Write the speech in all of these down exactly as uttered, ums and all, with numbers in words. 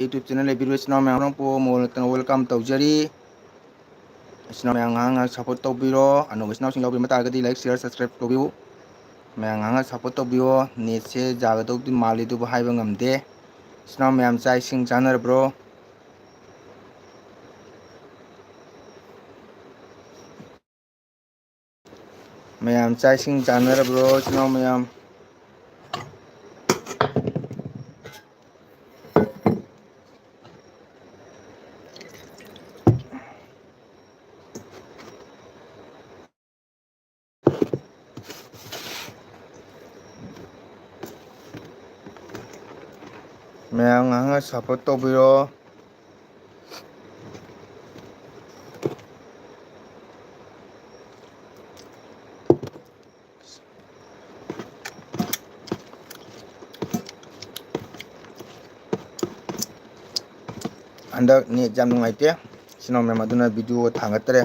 YouTube channel ꯂꯩꯕꯤꯔꯤꯕ ꯏꯆꯤꯟ ꯏꯅꯥꯎ ꯃꯌꯥꯝ ꯄꯨꯝꯅꯃꯛꯄꯨ ꯃꯣꯜ ꯅꯠꯇꯅ welcome ꯇꯧꯖꯔꯤ꯫ ꯏꯆꯤꯟ ꯏꯅꯥꯎ ꯃꯌꯥꯝ ꯉꯥꯏꯍꯥꯛ ꯉꯥꯏꯍꯥꯛ support ꯇꯧꯕꯤꯔꯣ꯫ ꯑꯅꯧꯕ ꯏꯆꯤꯟ ꯏꯅꯥꯎꯁꯤꯡ ꯌꯥꯎꯕꯤꯔꯝꯕ ꯇꯥꯔꯒꯗꯤ like, share, subscribe ꯇꯧꯕꯤꯌꯨ꯫ ꯃꯌꯥꯝ ꯉꯥꯏꯍꯥꯛ ꯉꯥꯏꯍꯥꯛ support ꯇꯧꯕꯤꯌꯣ꯫ Net ꯁꯦ ꯌꯥꯒꯗꯧꯗꯤ ꯃꯥꯜꯂꯤ, ꯑꯗꯨꯕꯨ ꯍꯥꯏꯕ ꯉꯝꯗꯦ꯫ ꯏꯆꯤꯟ ꯏꯅꯥꯎ ꯃꯌꯥꯝ ꯆꯥꯛ ꯏꯁꯤꯡ ꯆꯥꯅꯔꯕ꯭ꯔꯣ? ꯃꯌꯥꯝ ꯆꯥꯛ ꯏꯁꯤꯡ ꯆꯥꯅꯔꯕ꯭ꯔꯣ, ꯏꯆꯤꯟ ꯏꯅꯥꯎ ꯃꯌꯥꯝ? ꯃꯌꯥꯝ ꯉꯥꯏꯍꯥꯛ support ꯇꯧꯕꯤꯔꯣ꯫ ꯍꯟꯗꯛ net ꯌꯥꯝ ꯅꯨꯡꯉꯥꯏꯇꯦ, ꯏꯆꯤꯟ ꯏꯅꯥꯎ ꯃꯌꯥꯝ, ꯑꯗꯨꯅ video ꯊꯥꯡꯒꯠꯇ꯭ꯔꯦ꯫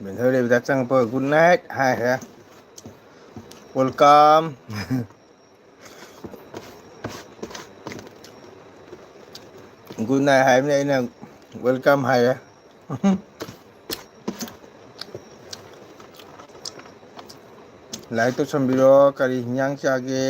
ꯃꯦꯙꯔ ꯗꯦꯕꯤꯗꯥ ꯆꯪꯉꯛꯄ good night ꯍꯥꯏꯈ꯭ꯔꯦ꯫ Welcome꯫ Good night ꯍꯥꯏꯕꯅꯤ, ꯑꯩꯅ welcome ꯍꯥꯏꯔꯦ꯫ ꯂꯥꯏꯛ ꯇꯧꯁꯟꯕꯤꯔꯣ꯫ ꯀꯔꯤ ꯍꯤꯟꯖꯥꯡ ꯆꯥꯒꯦ?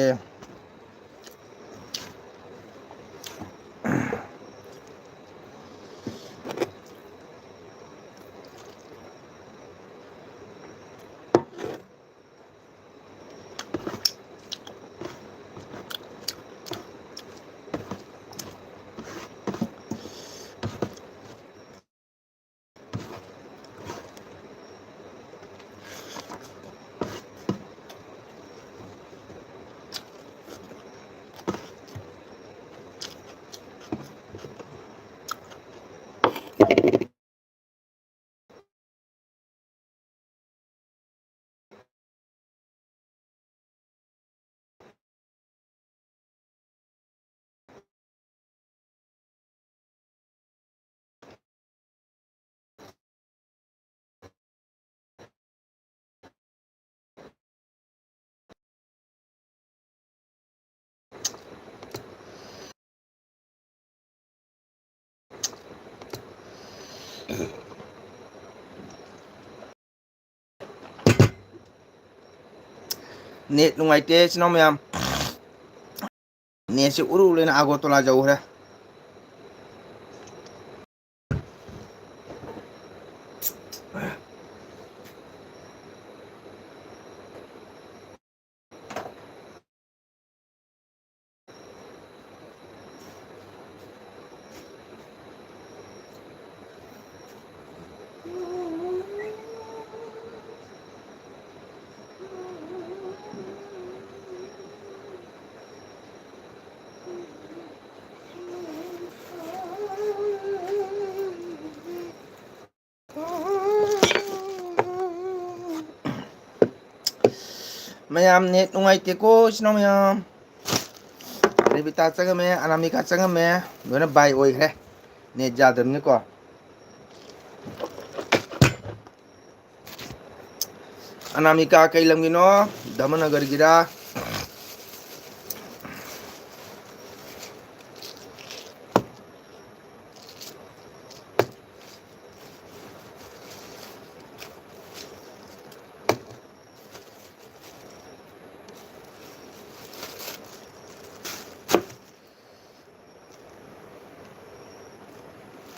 ꯅꯦꯠ ꯅꯨꯡꯉꯥꯏꯇꯦ, ꯏꯆꯤꯟ ꯏꯅꯥꯎ ꯃꯌꯥꯝ꯫ ꯅꯦꯠꯁꯦ ꯎꯔꯨ ꯎꯔꯨ ꯂꯩꯅ ꯑꯥꯒꯣꯇꯣꯂꯥ ꯌꯧꯈ꯭ꯔꯦ꯫ ꯃꯌꯥꯝ ꯅꯦꯠ ꯅꯨꯡꯉꯥꯏꯇꯦꯀꯣ, ꯏꯆꯤꯟ ꯏꯅꯥꯎ ꯃꯌꯥꯝ꯫ ꯔꯦꯕꯤꯇꯥ ꯆꯪꯉꯝꯃꯦ, ꯑꯅꯥꯃꯤꯀꯥ ꯆꯪꯉꯝꯃꯦ, ꯂꯣꯏꯅ ꯕꯥꯏ ꯑꯣꯏꯈ꯭ꯔꯦ, ꯅꯦꯠ ꯌꯥꯗꯕꯅꯤꯅꯀꯣ꯫ ꯑꯅꯥꯃꯤꯀꯥ ꯀꯩ ꯂꯝꯒꯤꯅꯣ? ꯙꯃꯅꯒꯔꯒꯤꯔꯥ?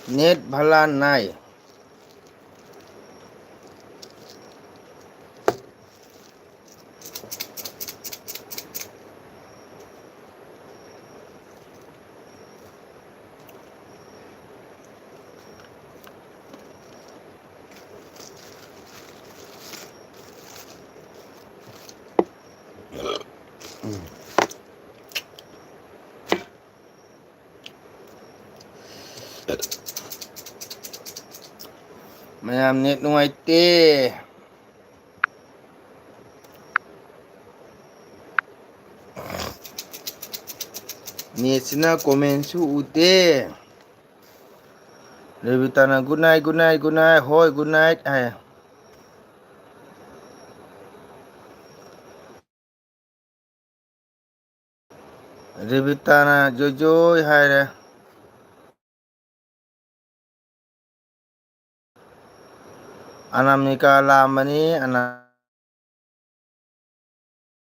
नेट भला नाय। ꯃꯌꯥꯝ ꯅꯦꯠ ꯅꯨꯡꯉꯥꯏꯇꯦ꯫ ꯅꯦꯠꯁꯤꯅ ꯀꯣꯃꯦꯟꯁꯨ ꯎꯗꯦ꯫ ꯔꯦꯕꯤꯇꯥꯅ good night, good night, good night, ꯍꯣꯏ, good night ꯍꯥꯏ꯫ ꯔꯦꯕꯤꯇꯥꯅ ꯖꯣꯏ ꯖꯣꯏ ꯍꯥꯏꯔꯦ꯫ ꯑꯅꯥꯃꯤꯀꯥ ꯂꯥꯛꯑꯝꯕꯅꯤ꯫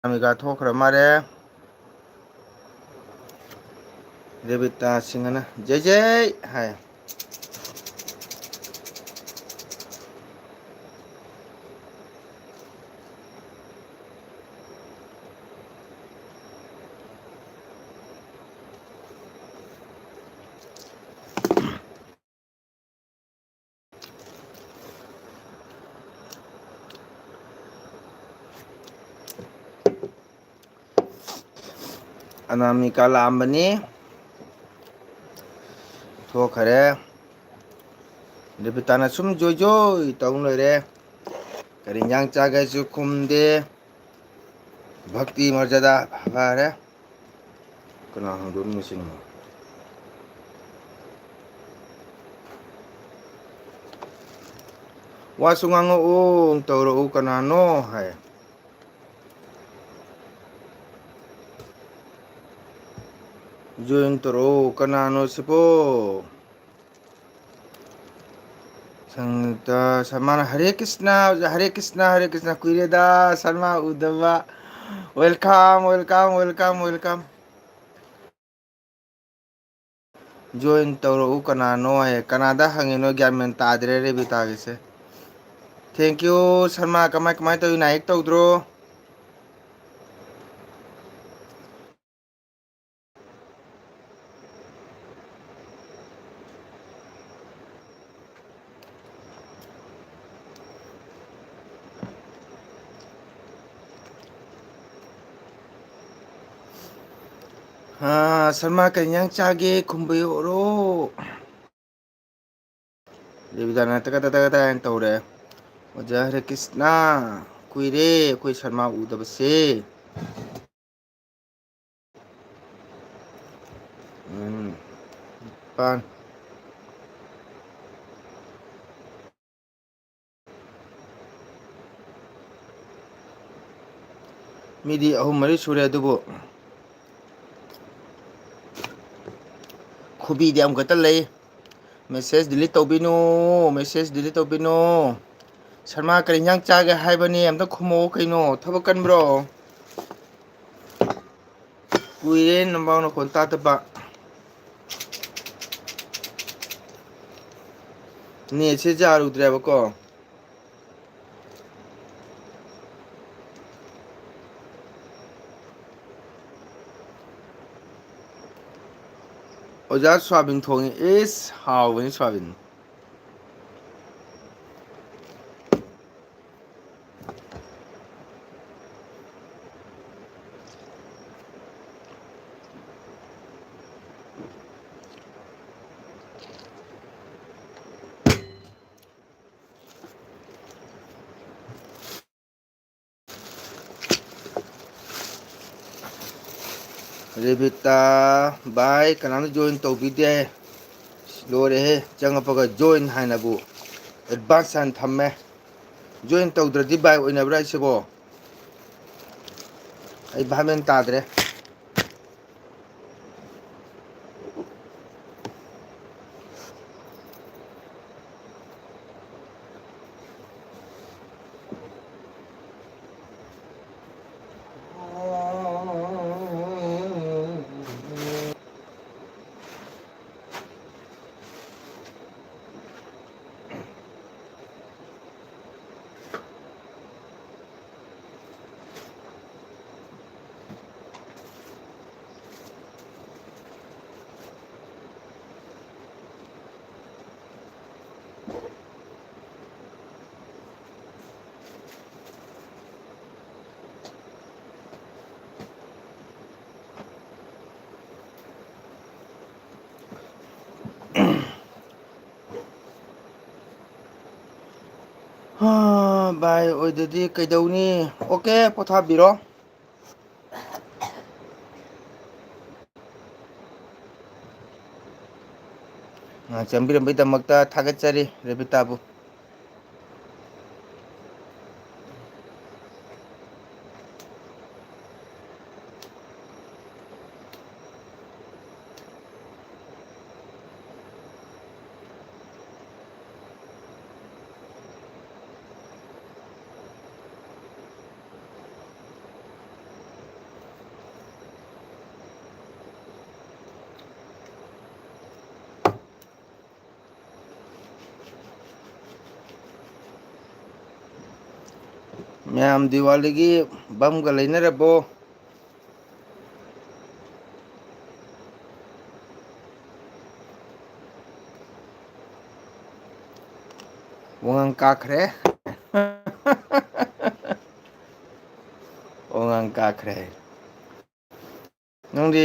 ꯑꯅꯥꯃꯤꯀꯥ ꯊꯣꯛꯈ꯭ꯔ ꯃꯥꯜꯂꯦ꯫ ꯔꯦꯕꯤꯇꯥ ꯁꯤꯡꯍꯅ ꯖꯩ ꯖꯩ ꯍꯥꯏ꯫ ꯑꯅꯥꯃꯤꯀꯥ ꯂꯥꯛꯑꯝꯕꯅꯤ, ꯊꯣꯛꯈꯔꯦ꯫ ꯔꯦꯕꯤꯇꯥꯅ ꯁꯨꯝ ꯖꯣꯏ ꯖꯣꯏ ꯇꯧ ꯂꯩꯔꯦ꯫ ꯀꯔꯤ ꯏꯟꯖꯥꯡ ꯆꯥꯒꯦꯁꯨ ꯈꯨꯝꯗꯦ꯫ ꯚꯛꯇꯤ ꯃꯔꯖꯗꯥ ꯐꯔꯦ꯫ ꯀꯅꯥ ꯍꯪꯗꯣꯏꯅꯣ ꯁꯤꯅ? ꯋꯥꯁꯨ ꯉꯥꯡꯉꯛꯎ, ꯇꯧꯔꯛꯎ, ꯀꯅꯥꯅꯣ ꯍꯥꯏ꯫ Join ꯇꯧꯔꯛꯑꯣ꯫ ꯀꯅꯥꯅꯣ ꯁꯤꯕꯣ? ꯁꯪꯒꯤꯇꯥ ꯁꯔꯃꯅ ꯍꯔꯦ ꯀ꯭ꯔꯤꯁꯅ, ꯍꯔꯦ ꯀ꯭ꯔꯤꯁꯅ, ꯍꯔꯦ ꯀ꯭ꯔꯤꯁꯅ꯫ ꯀꯨꯏꯔꯦꯗ ꯁꯔꯃ ꯎꯗꯕ꯫ Welcome, welcome, welcome, welcome꯫ Join ꯇꯧꯔꯛꯎ ꯀꯅꯥꯅꯣ ꯍꯥꯏ꯫ ꯀꯅꯥꯗ ꯍꯪꯉꯤꯅꯣ ꯒ꯭ꯌꯥꯟ ꯃꯦꯟ ꯇꯥꯗ꯭ꯔꯦ ꯔꯦꯕꯤꯇꯥꯒꯤꯁꯦ꯫ Thank you Sharma. ꯀꯃꯥꯏ ꯀꯃꯥꯏ ꯇꯧꯔꯤ? ꯅꯥꯏꯛ ꯇꯧꯗ꯭ꯔꯣ? ꯑꯥ, ꯁꯜꯃꯥ ꯀꯔꯤ ꯏꯟꯖꯥꯡ ꯆꯥꯒꯦ? ꯈꯨꯝꯕꯤꯔꯛꯑꯣꯔꯣ? ꯔꯦꯕꯤꯗꯥꯅ ꯇꯒ ꯇꯒ ꯇꯒ ꯍꯥꯏꯅ ꯇꯧꯔꯦ꯫ ꯑꯣꯖꯥ ꯍꯔꯦ ꯀ꯭ꯔꯤꯁꯅ, ꯀꯨꯏꯔꯦ ꯑꯩꯈꯣꯏ ꯁꯜꯃꯥ ꯎꯗꯕꯁꯦ꯫ ꯎꯝ, ꯄꯥꯟ꯫ ꯃꯤꯗꯤ ꯑꯍꯨꯝ ꯃꯔꯤ ꯁꯨꯔꯦ, ꯑꯗꯨꯕꯨ ꯈꯨꯕꯤꯗꯤ ꯑꯃꯈꯛꯇ ꯂꯩ꯫ Message delete ꯇꯧꯕꯤꯅꯨ, message delete ꯇꯧꯕꯤꯅꯨ꯫ ꯁꯜꯃꯥ ꯀꯔꯤ ꯏꯟꯖꯥꯡ ꯆꯥꯒꯦ ꯍꯥꯏꯕꯅꯤ? ꯑꯝꯇ ꯈꯨꯝꯃꯛꯑꯣ ꯀꯩꯅꯣ, ꯊꯕꯛ ꯀꯟꯕ꯭ꯔꯣ? ꯀꯨꯏꯔꯦ ꯅꯝꯕꯥꯎ ꯅꯈꯣꯟ ꯇꯥꯗꯕ꯫ ꯅꯦꯠꯁꯦ ꯌꯥꯔꯨꯗ꯭ꯔꯦꯕꯀꯣ꯫ ꯑꯣꯖꯥ ꯁꯣꯌꯥꯕꯤꯟ ꯊꯣꯡꯉꯤ꯫ ꯏꯁ, ꯍꯥꯎꯕꯅꯤ ꯁꯣꯌꯥꯕꯤꯟ꯫ ꯔꯦꯕꯤꯇꯥ ꯚꯥꯏ, ꯀꯅꯥꯝꯇ join ꯇꯧꯕꯤꯗꯦ꯫ ꯂꯣꯏꯔꯦꯍꯦ, ꯆꯪꯉꯛꯄꯒ join ꯍꯥꯏꯅꯕꯨ advance ꯍꯥꯟꯅ ꯊꯝꯃꯦ꯫ Join ꯇꯧꯗ꯭ꯔꯗꯤ ꯚꯥꯏ ꯑꯣꯏꯅꯕ꯭ꯔꯥ ꯍꯥꯏꯁꯤꯕꯣ? ꯑꯩ ꯚꯥꯞ ꯃꯦꯟ ꯇꯥꯗ꯭ꯔꯦ꯫ ꯑꯥ, ꯚꯥꯏ ꯑꯣꯏꯗꯗꯤ ꯀꯩꯗꯧꯅꯤ? ꯑꯣꯀꯦ, ꯄꯣꯊꯥꯕꯤꯔꯣ꯫ ꯉꯥꯏꯍꯥꯛ ꯆꯪꯕꯤꯔꯝꯕꯒꯤꯗꯃꯛꯇ ꯊꯥꯒꯠꯆꯔꯤ ꯔꯦꯕꯤꯇꯥꯕꯨ꯫ ꯃꯌꯥꯝ ꯗꯤꯋꯥꯂꯤꯒꯤ ꯕꯝꯒ ꯂꯩꯅꯔꯕꯣ? ꯋꯥꯉꯥꯡ ꯀꯥꯈ꯭ꯔꯦ꯫ ꯋꯥꯉꯥꯡ ꯀꯥꯈ꯭ꯔꯦ꯫ ꯅꯪꯗꯤ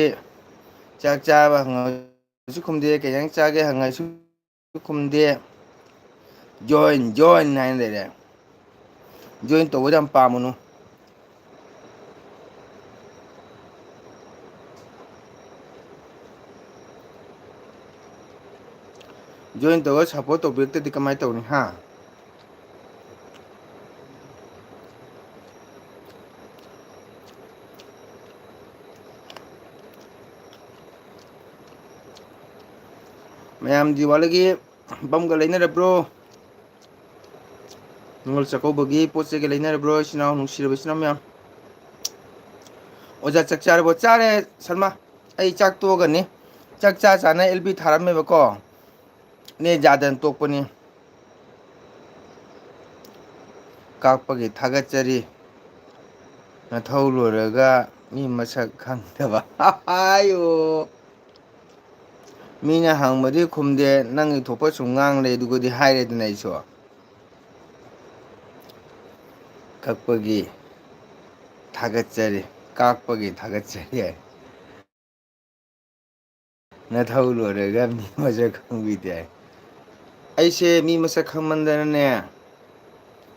ꯆꯥꯛ ꯆꯥꯕ ꯍꯪꯉꯁꯨ ꯈꯨꯝꯗꯦ, ꯀꯩ ꯏꯟꯖꯥꯡ ꯆꯥꯒꯦ ꯍꯪꯉꯁꯨ ꯈꯨꯝꯗꯦ꯫ Join, join ꯍꯥꯏꯅ ꯂꯩꯔꯦ꯫ Join ꯇꯧꯕꯗ ꯌꯥꯝ ꯄꯥꯝꯃꯨꯅꯨ꯫ Join ꯇꯧꯔꯒ support ꯇꯧꯕꯤꯔꯛꯇꯗꯤ ꯀꯃꯥꯏꯅ ꯇꯧꯅꯤ, ꯍꯥ? ꯃꯌꯥꯝ ꯗꯤꯋꯥꯂꯤꯒꯤ ꯕꯝꯒ ꯂꯩꯅꯔꯕ꯭ꯔꯣ? ꯅꯤꯉꯣꯜ ꯆꯥꯛꯀꯧꯕꯒꯤ ꯄꯣꯠ ꯆꯩꯒ ꯂꯩꯅꯔꯕ꯭ꯔꯣ, ꯏꯆꯤꯟ ꯏꯅꯥꯎ, ꯅꯨꯡꯁꯤꯔꯕ ꯏꯆꯤꯟ ꯏꯅꯥꯎ ꯃꯌꯥꯝ? ꯑꯣꯖꯥ, ꯆꯥꯛ ꯆꯥꯔꯕꯣ? ꯆꯥꯔꯦ, ꯁꯜꯃꯥ꯫ ꯑꯩ ꯆꯥꯛ ꯇꯣꯛꯑꯒꯅꯤ꯫ ꯆꯥꯛ ꯆꯥ ꯆꯥꯅ L B ꯊꯥꯔꯝꯃꯦꯕꯀꯣ꯫ ꯅꯦꯠ ꯌꯥꯗꯅ ꯇꯣꯛꯄꯅꯤ꯫ ꯀꯥꯛꯄꯒꯤ ꯊꯥꯒꯠꯆꯔꯤ꯫ ꯅꯊꯧ ꯂꯣꯏꯔꯒ ꯃꯤ ꯃꯁꯛ ꯈꯪꯗꯕ꯫ ꯍꯥꯏꯌꯣ꯫ ꯃꯤꯅ ꯍꯪꯕꯗꯤ ꯈꯨꯝꯗꯦ, ꯅꯪꯒꯤ ꯊꯣꯛꯄ ꯁꯨꯝ ꯉꯥꯡ ꯂꯩ, ꯑꯗꯨꯒꯗꯤ ꯍꯥꯏꯔꯦꯗꯅ ꯑꯩꯁꯨ꯫ ꯀꯛꯄꯒꯤ ꯊꯥꯒꯠꯆꯔꯤ, ꯀꯥꯛꯄꯒꯤ ꯊꯥꯒꯠꯆꯔꯤ ꯍꯥꯏ꯫ ꯅꯊꯧ ꯂꯣꯏꯔꯒ ꯃꯤ ꯃꯁꯛ ꯈꯪꯕꯤꯗꯦ ꯍꯥꯏ꯫ ꯑꯩꯁꯦ ꯃꯤ ꯃꯁꯛ ꯈꯪꯃꯟꯗꯅꯅꯦ,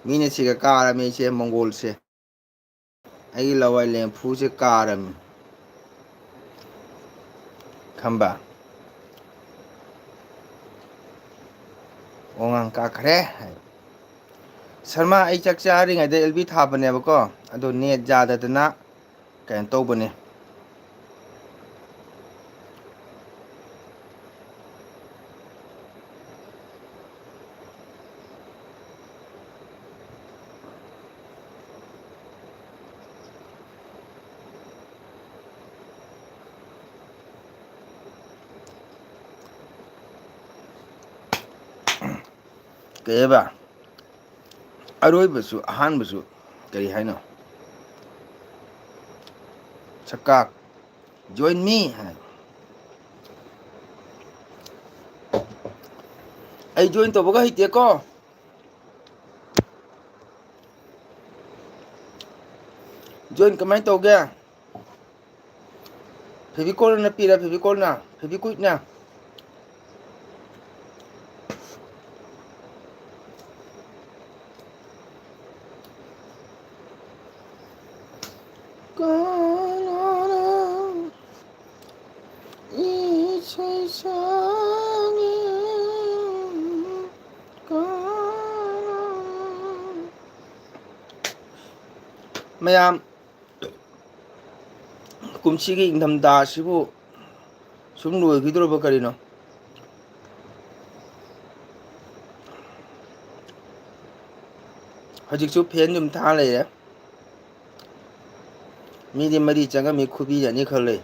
ꯃꯤꯅ ꯁꯤꯒ ꯀꯥꯔꯝꯃꯤ, ꯏꯆꯦ, ꯃꯪꯒꯣꯜꯁꯦ꯫ ꯑꯩꯒꯤ ꯂꯋꯥꯏ ꯂꯦꯝꯐꯨꯁꯦ ꯀꯥꯔꯝꯃꯤ꯫ ꯈꯪꯕ? ꯋꯥꯉꯥꯡ ꯀꯥꯈ꯭ꯔꯦ ꯍꯥꯏ꯫ ꯁꯔꯃ, ꯑꯩ ꯆꯥꯛ ꯆꯥꯔꯤꯉꯩꯗ ꯑꯦꯜ ꯕꯤ ꯊꯥꯕꯅꯦꯕꯀꯣ, ꯑꯗꯣ ꯅꯦꯠ ꯌꯥꯗꯗꯅ ꯀꯩꯅꯣ ꯇꯧꯕꯅꯦ꯫ ꯀꯩ ꯍꯥꯏꯕ? ꯑꯔꯣꯏꯕꯁꯨ ꯑꯍꯥꯟꯕꯁꯨ ꯀꯔꯤ ꯍꯥꯏꯅꯣ? ꯁꯛꯀꯥꯛ, "Join me" ꯍꯥꯏ꯫ ꯑꯩ join ꯇꯧꯕꯒ ꯍꯩꯇꯦꯀꯣ꯫ Join ꯀꯃꯥꯏꯅ ꯇꯧꯒꯦ? Fevicol ꯅꯞꯄꯤꯔ? Fevicol ꯅ? Fevikwik ꯅ? ꯀꯅꯥꯅ ꯏꯁꯩ ꯁꯛꯏ? ꯀꯅꯥꯅ? ꯃꯌꯥꯝ, ꯀꯨꯝꯁꯤꯒꯤ ꯏꯪꯊꯝꯊꯥ ꯑꯁꯤꯕꯨ ꯁꯨꯝ ꯂꯣꯏꯈꯤꯗꯣꯔꯕ ꯀꯔꯤꯅꯣ? ꯍꯧꯖꯤꯛꯁꯨ fan ꯑꯗꯨꯝ ꯊꯥ ꯂꯩꯔꯦ꯫ ꯃꯤꯗꯤ ꯃꯔꯤ ꯆꯪꯉꯝꯃꯤ, ꯈꯨꯕꯤ ꯑꯅꯤ ꯈꯛ ꯂꯩ꯫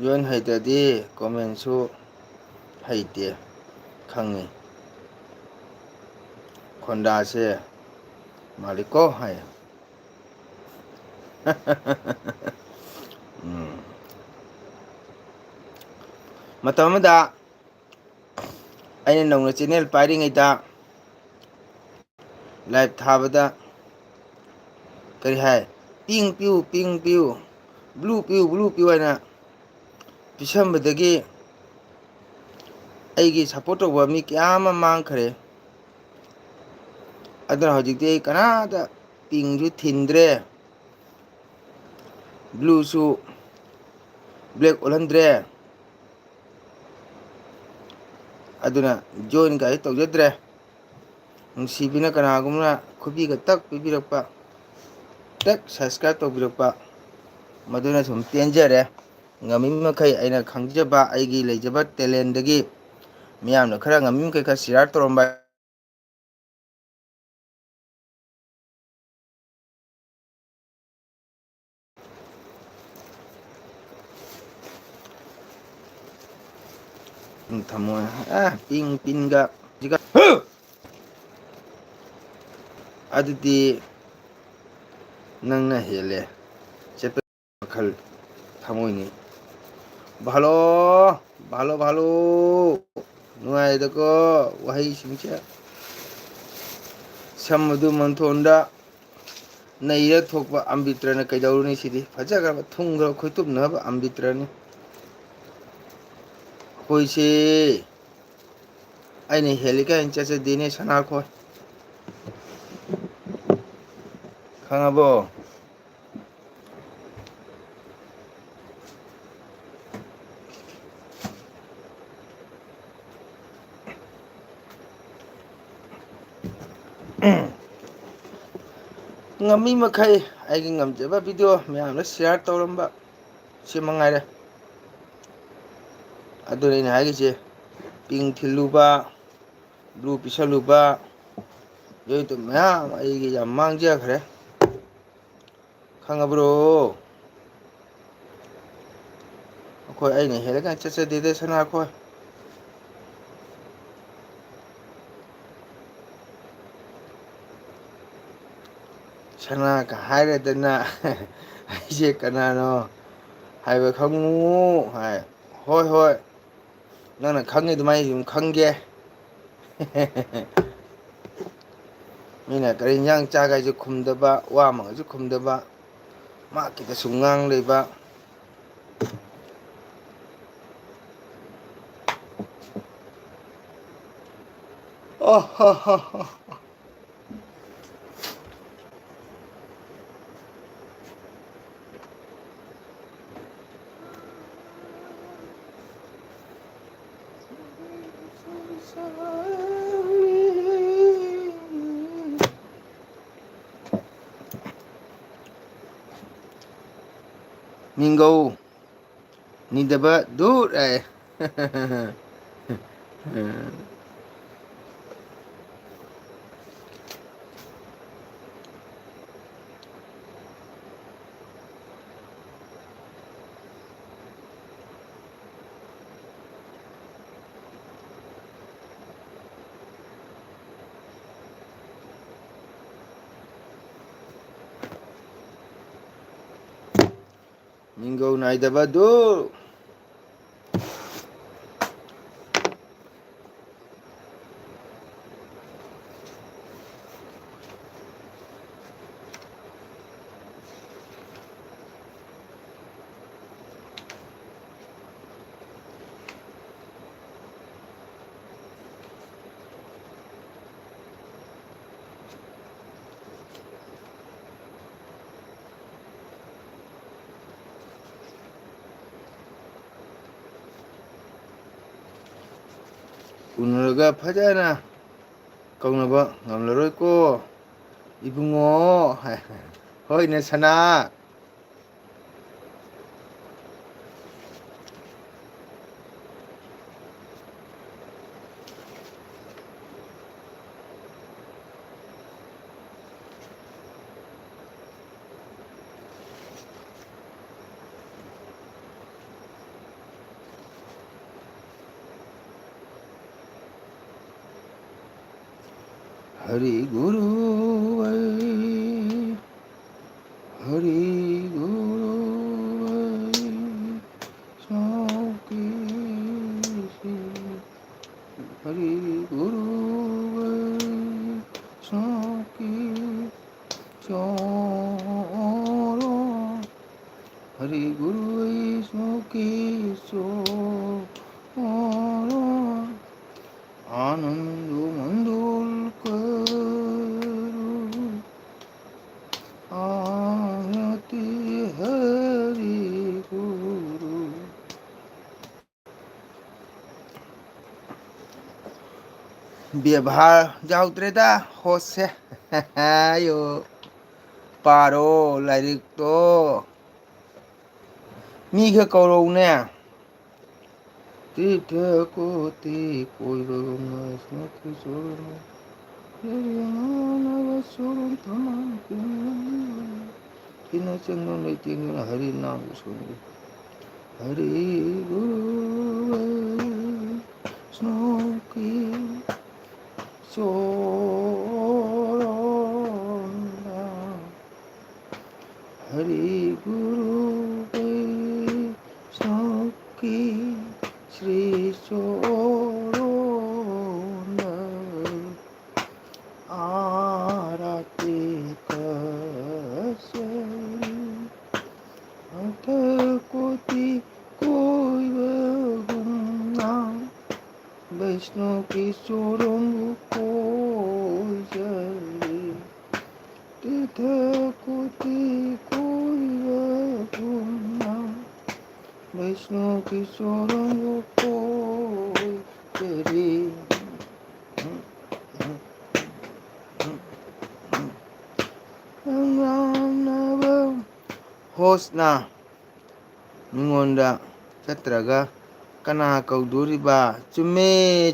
Join ꯍꯩꯇ꯭ꯔꯗꯤ comment ꯁꯨ ꯍꯩꯇꯦ ꯈꯪꯉꯤ꯫ ꯈꯣꯟꯗꯥꯁꯦ ꯃꯥꯜꯂꯤꯀꯣ ꯍꯥꯏ꯫ ꯎꯝ꯫ ꯃꯇꯝ ꯑꯃꯗ ꯑꯩꯅ ꯅꯧꯅ channel ꯄꯥꯏꯔꯤꯉꯩꯗ live ꯊꯥꯕꯗ ꯀꯔꯤ ꯍꯥꯏ? "ꯄꯤꯡ ꯄꯤꯌꯨ, ꯄꯤꯡ ꯄꯤꯌꯨ, "ꯕ꯭ꯂꯨ ꯄꯤꯌꯨ, ꯕ꯭ꯂꯨ ꯄꯤꯌꯨ" ꯍꯥꯏꯅ ꯄꯤꯁꯟꯕꯗꯒꯤ ꯑꯩꯒꯤ ꯁꯞꯄꯣꯔꯠ ꯇꯧꯕ ꯃꯤ ꯀꯌꯥ ꯑꯃ ꯃꯥꯡꯈ꯭ꯔꯦ꯫ ꯑꯗꯨꯅ ꯍꯧꯖꯤꯛꯇꯤ ꯑꯩ ꯀꯅꯥꯗ ꯄꯤꯡꯁꯨ ꯊꯤꯟꯗ꯭ꯔꯦ, ꯕ꯭ꯂꯨꯁꯨ ꯕ꯭ꯂꯦꯛ ꯑꯣꯜꯍꯟꯗ꯭ꯔꯦ꯫ ꯑꯗꯨꯅ ꯖꯣꯏꯟ ꯀꯥꯏꯁꯨ ꯇꯧꯖꯗ꯭ꯔꯦ꯫ ꯅꯨꯡꯁꯤꯕꯤꯅ ꯀꯅꯥꯒꯨꯝꯕꯅ ꯈꯨꯕꯤꯒ ꯇꯛ ꯄꯤꯕꯤꯔꯛꯄ, ꯇꯛ ꯁꯕꯁꯀ꯭ꯔꯥꯏꯕ ꯇꯧꯕꯤꯔꯛꯄ, ꯃꯗꯨꯅ ꯁꯨꯝ ꯄꯦꯟꯖꯔꯦ꯫ ꯉꯝꯃꯤ ꯃꯈꯩ ꯑꯩꯅ ꯈꯪꯖꯕ ꯑꯩꯒꯤ ꯂꯩꯖꯕ ꯇꯦꯂꯦꯟꯗꯒꯤ ꯃꯤꯌꯥꯝꯅ ꯈꯔ ꯉꯝꯃꯤ ꯃꯈꯩ ꯈꯔ ꯁꯤꯌꯥꯔ ꯇꯧꯔꯝꯕ꯫ ꯎꯝ, ꯊꯝꯃꯣ꯫ ꯑ, ꯄꯤꯡ, ꯄꯤꯟꯒ, ꯁꯤꯒ꯫ ꯑꯗꯨꯗꯤ ꯅꯪꯅ ꯍꯦꯜꯂꯦ꯫ ꯆꯠꯄ ꯃꯈꯜ ꯊꯃꯣꯏꯅꯤ꯫ ꯚꯥꯂꯣ, ꯚꯥꯂꯣ, ꯚꯥꯂꯣ꯫ ꯅꯨꯡꯉꯥꯏꯗꯀꯣ ꯋꯥꯍꯩꯁꯤꯡꯁꯦ꯫ ꯁꯝ ꯑꯗꯨ ꯃꯟꯊꯣꯟꯗ ꯅꯩꯔ ꯊꯣꯛꯄ ꯑꯝꯕꯤꯇ꯭ꯔꯅ ꯀꯩꯗꯧꯔꯨꯅꯤ ꯁꯤꯗꯤ? ꯐꯖꯈ꯭ꯔꯕ, ꯊꯨꯡꯈ꯭ꯔꯕ, ꯈꯣꯏꯇꯨꯞꯅꯕ ꯑꯝꯕꯤꯇ꯭ꯔꯅꯤ꯫ ꯑꯩꯈꯣꯏꯁꯦ ꯑꯩꯅ ꯍꯦꯜꯂꯤ ꯀꯥꯏꯅ ꯆꯠꯆꯗꯦꯅꯦ ꯁꯅꯥꯈꯣꯏ꯫ ꯈꯪꯉꯕꯣ? ꯉꯝꯃꯤ ꯃꯈꯩ ꯑꯩꯒꯤ ꯉꯝꯖꯕ ꯚꯤꯗꯤꯑꯣ ꯃꯌꯥꯝꯗ ꯁꯤꯌꯥꯔ ꯇꯧꯔꯝꯕ ꯁꯤ ꯃꯉꯥꯏꯔꯦ꯫ ꯑꯗꯨꯅ ꯑꯩꯅ ꯍꯥꯏꯔꯤꯁꯦ, ꯄꯤꯡ ꯊꯤꯜꯂꯨꯕ, ꯕ꯭ꯂꯨ ꯄꯤꯁꯜꯂꯨꯕ, ꯌꯣꯏꯇꯨ ꯃꯌꯥꯝ ꯑꯩꯒꯤ ꯌꯥꯝ ꯃꯥꯡꯖꯈ꯭ꯔꯦ꯫ ꯈꯪꯉꯕ꯭ꯔꯣ? ꯑꯩꯈꯣꯏ ꯑꯩꯅ ꯍꯦꯜꯂꯒ ꯆꯠꯆꯗꯦꯗ ꯁꯅꯥꯈꯣꯏ꯫ ꯁꯅꯥꯒ ꯍꯥꯏꯔꯗꯅ ꯑꯩꯁꯦ ꯀꯅꯥꯅꯣ ꯍꯥꯏꯕ ꯈꯪꯉꯨ ꯍꯥꯏ꯫ ꯍꯣꯏ, ꯍꯣꯏ, ꯅꯪꯅ ꯈꯪꯉꯤ ꯑꯗꯨꯃꯥꯏꯅ ꯑꯗꯨꯝ ꯈꯪꯒꯦ꯫ ꯃꯤꯅ ꯀꯔꯤ ꯏꯟꯖꯥꯡ ꯆꯥꯒꯦ ꯍꯥꯏꯁꯨ ꯈꯨꯝꯗꯕ, ꯋꯥ ꯑꯃꯒꯁꯨ ꯈꯨꯝꯗꯕ꯫ ꯃꯥ ꯈꯤꯇ ꯁꯨꯝ ꯉꯥꯡ ꯂꯩꯕ꯫ ꯑꯣ ꯍꯣ ꯍꯣ ꯍꯣ꯫ ꯃꯤꯡꯒꯧ ꯅꯤꯗꯕ ꯗꯨꯠ ꯍꯥꯏ꯫ ꯃꯤꯡꯒꯧ ꯅꯥꯏꯗꯕꯗꯨ꯫ ꯎꯅꯔꯒ ꯐꯖꯅ ꯀꯧꯅꯕ ꯉꯝꯂꯔꯣꯏꯀꯣ ꯏꯕꯨꯡꯉꯣ꯫ ꯍꯣꯏꯅꯦ ꯁꯅꯥ꯫ हरि गुरु वै, हरि गुरु वै, सौके से, हरि गुरु वै, सौके चोरो। हरि गुरु वैष्णव की शरण, आनंद मंडल करो आरती हरि गुरु। ꯕꯦꯕꯥꯔ ꯌꯥꯎꯗ꯭ꯔꯦꯗ ꯍꯣꯁꯁꯦ꯫ ꯑꯌꯣ, ꯄꯥꯔꯣ ꯂꯥꯏꯔꯤꯛꯇꯣ꯫ ꯃꯤꯒ ꯀꯧꯔꯧꯅꯦ꯫ ꯇꯤꯔꯊ ꯀꯣꯇꯤ ꯀꯣꯏꯕꯒꯨꯝꯅ ꯏꯁꯅꯣꯛꯀꯤ ꯆꯣꯔꯅ ꯂꯩꯔꯤꯉꯥꯅꯕ ꯆꯣꯔꯣꯟ ꯊꯝꯕꯥꯜ ꯀꯤꯅ ꯆꯪꯗꯨꯅ ꯂꯩꯇꯦꯡꯗꯨꯅ ꯍꯔꯤ ꯅꯥꯝꯕꯨ ꯁꯣꯟꯕꯤ꯫ ꯍꯔꯤ ꯒꯨꯔꯨ ꯏꯁꯅꯣꯛꯀꯤ ꯆꯣꯔꯣꯟꯗ ꯍꯔꯤ ꯒꯨꯔꯨ ꯋꯩꯁ꯭ꯅꯧꯀꯤ ꯁ꯭ꯔꯤ ꯆꯣꯔꯣꯟꯗ ꯑꯥꯔꯇꯤ ꯀꯠꯆꯔꯤ꯫ ꯃꯊꯛ ꯀꯣꯇꯤ ꯀꯣꯏꯕꯒꯨꯝꯅ ꯕꯩꯁ꯭ꯅꯣꯒꯤ ꯆꯣꯔꯣꯡꯕꯨ ꯀꯣꯏꯖꯔꯤ꯫ ꯇꯤꯔꯊ ꯀꯣꯇꯤ ꯀꯣꯏꯕꯒꯨꯝꯅ ꯕꯩꯁ꯭ꯅꯣꯒꯤ ꯆꯣꯔꯣꯡꯕꯨ ꯀꯣꯏꯖꯔꯤ꯫ ꯉꯥꯡꯅꯕ ꯍꯣꯁꯅ ꯃꯤꯉꯣꯟꯗ ꯆꯠꯇ꯭ꯔꯒ ꯀꯅꯥ ꯀꯧꯗꯣꯔꯤꯕ? ꯆꯨꯝꯃꯦ,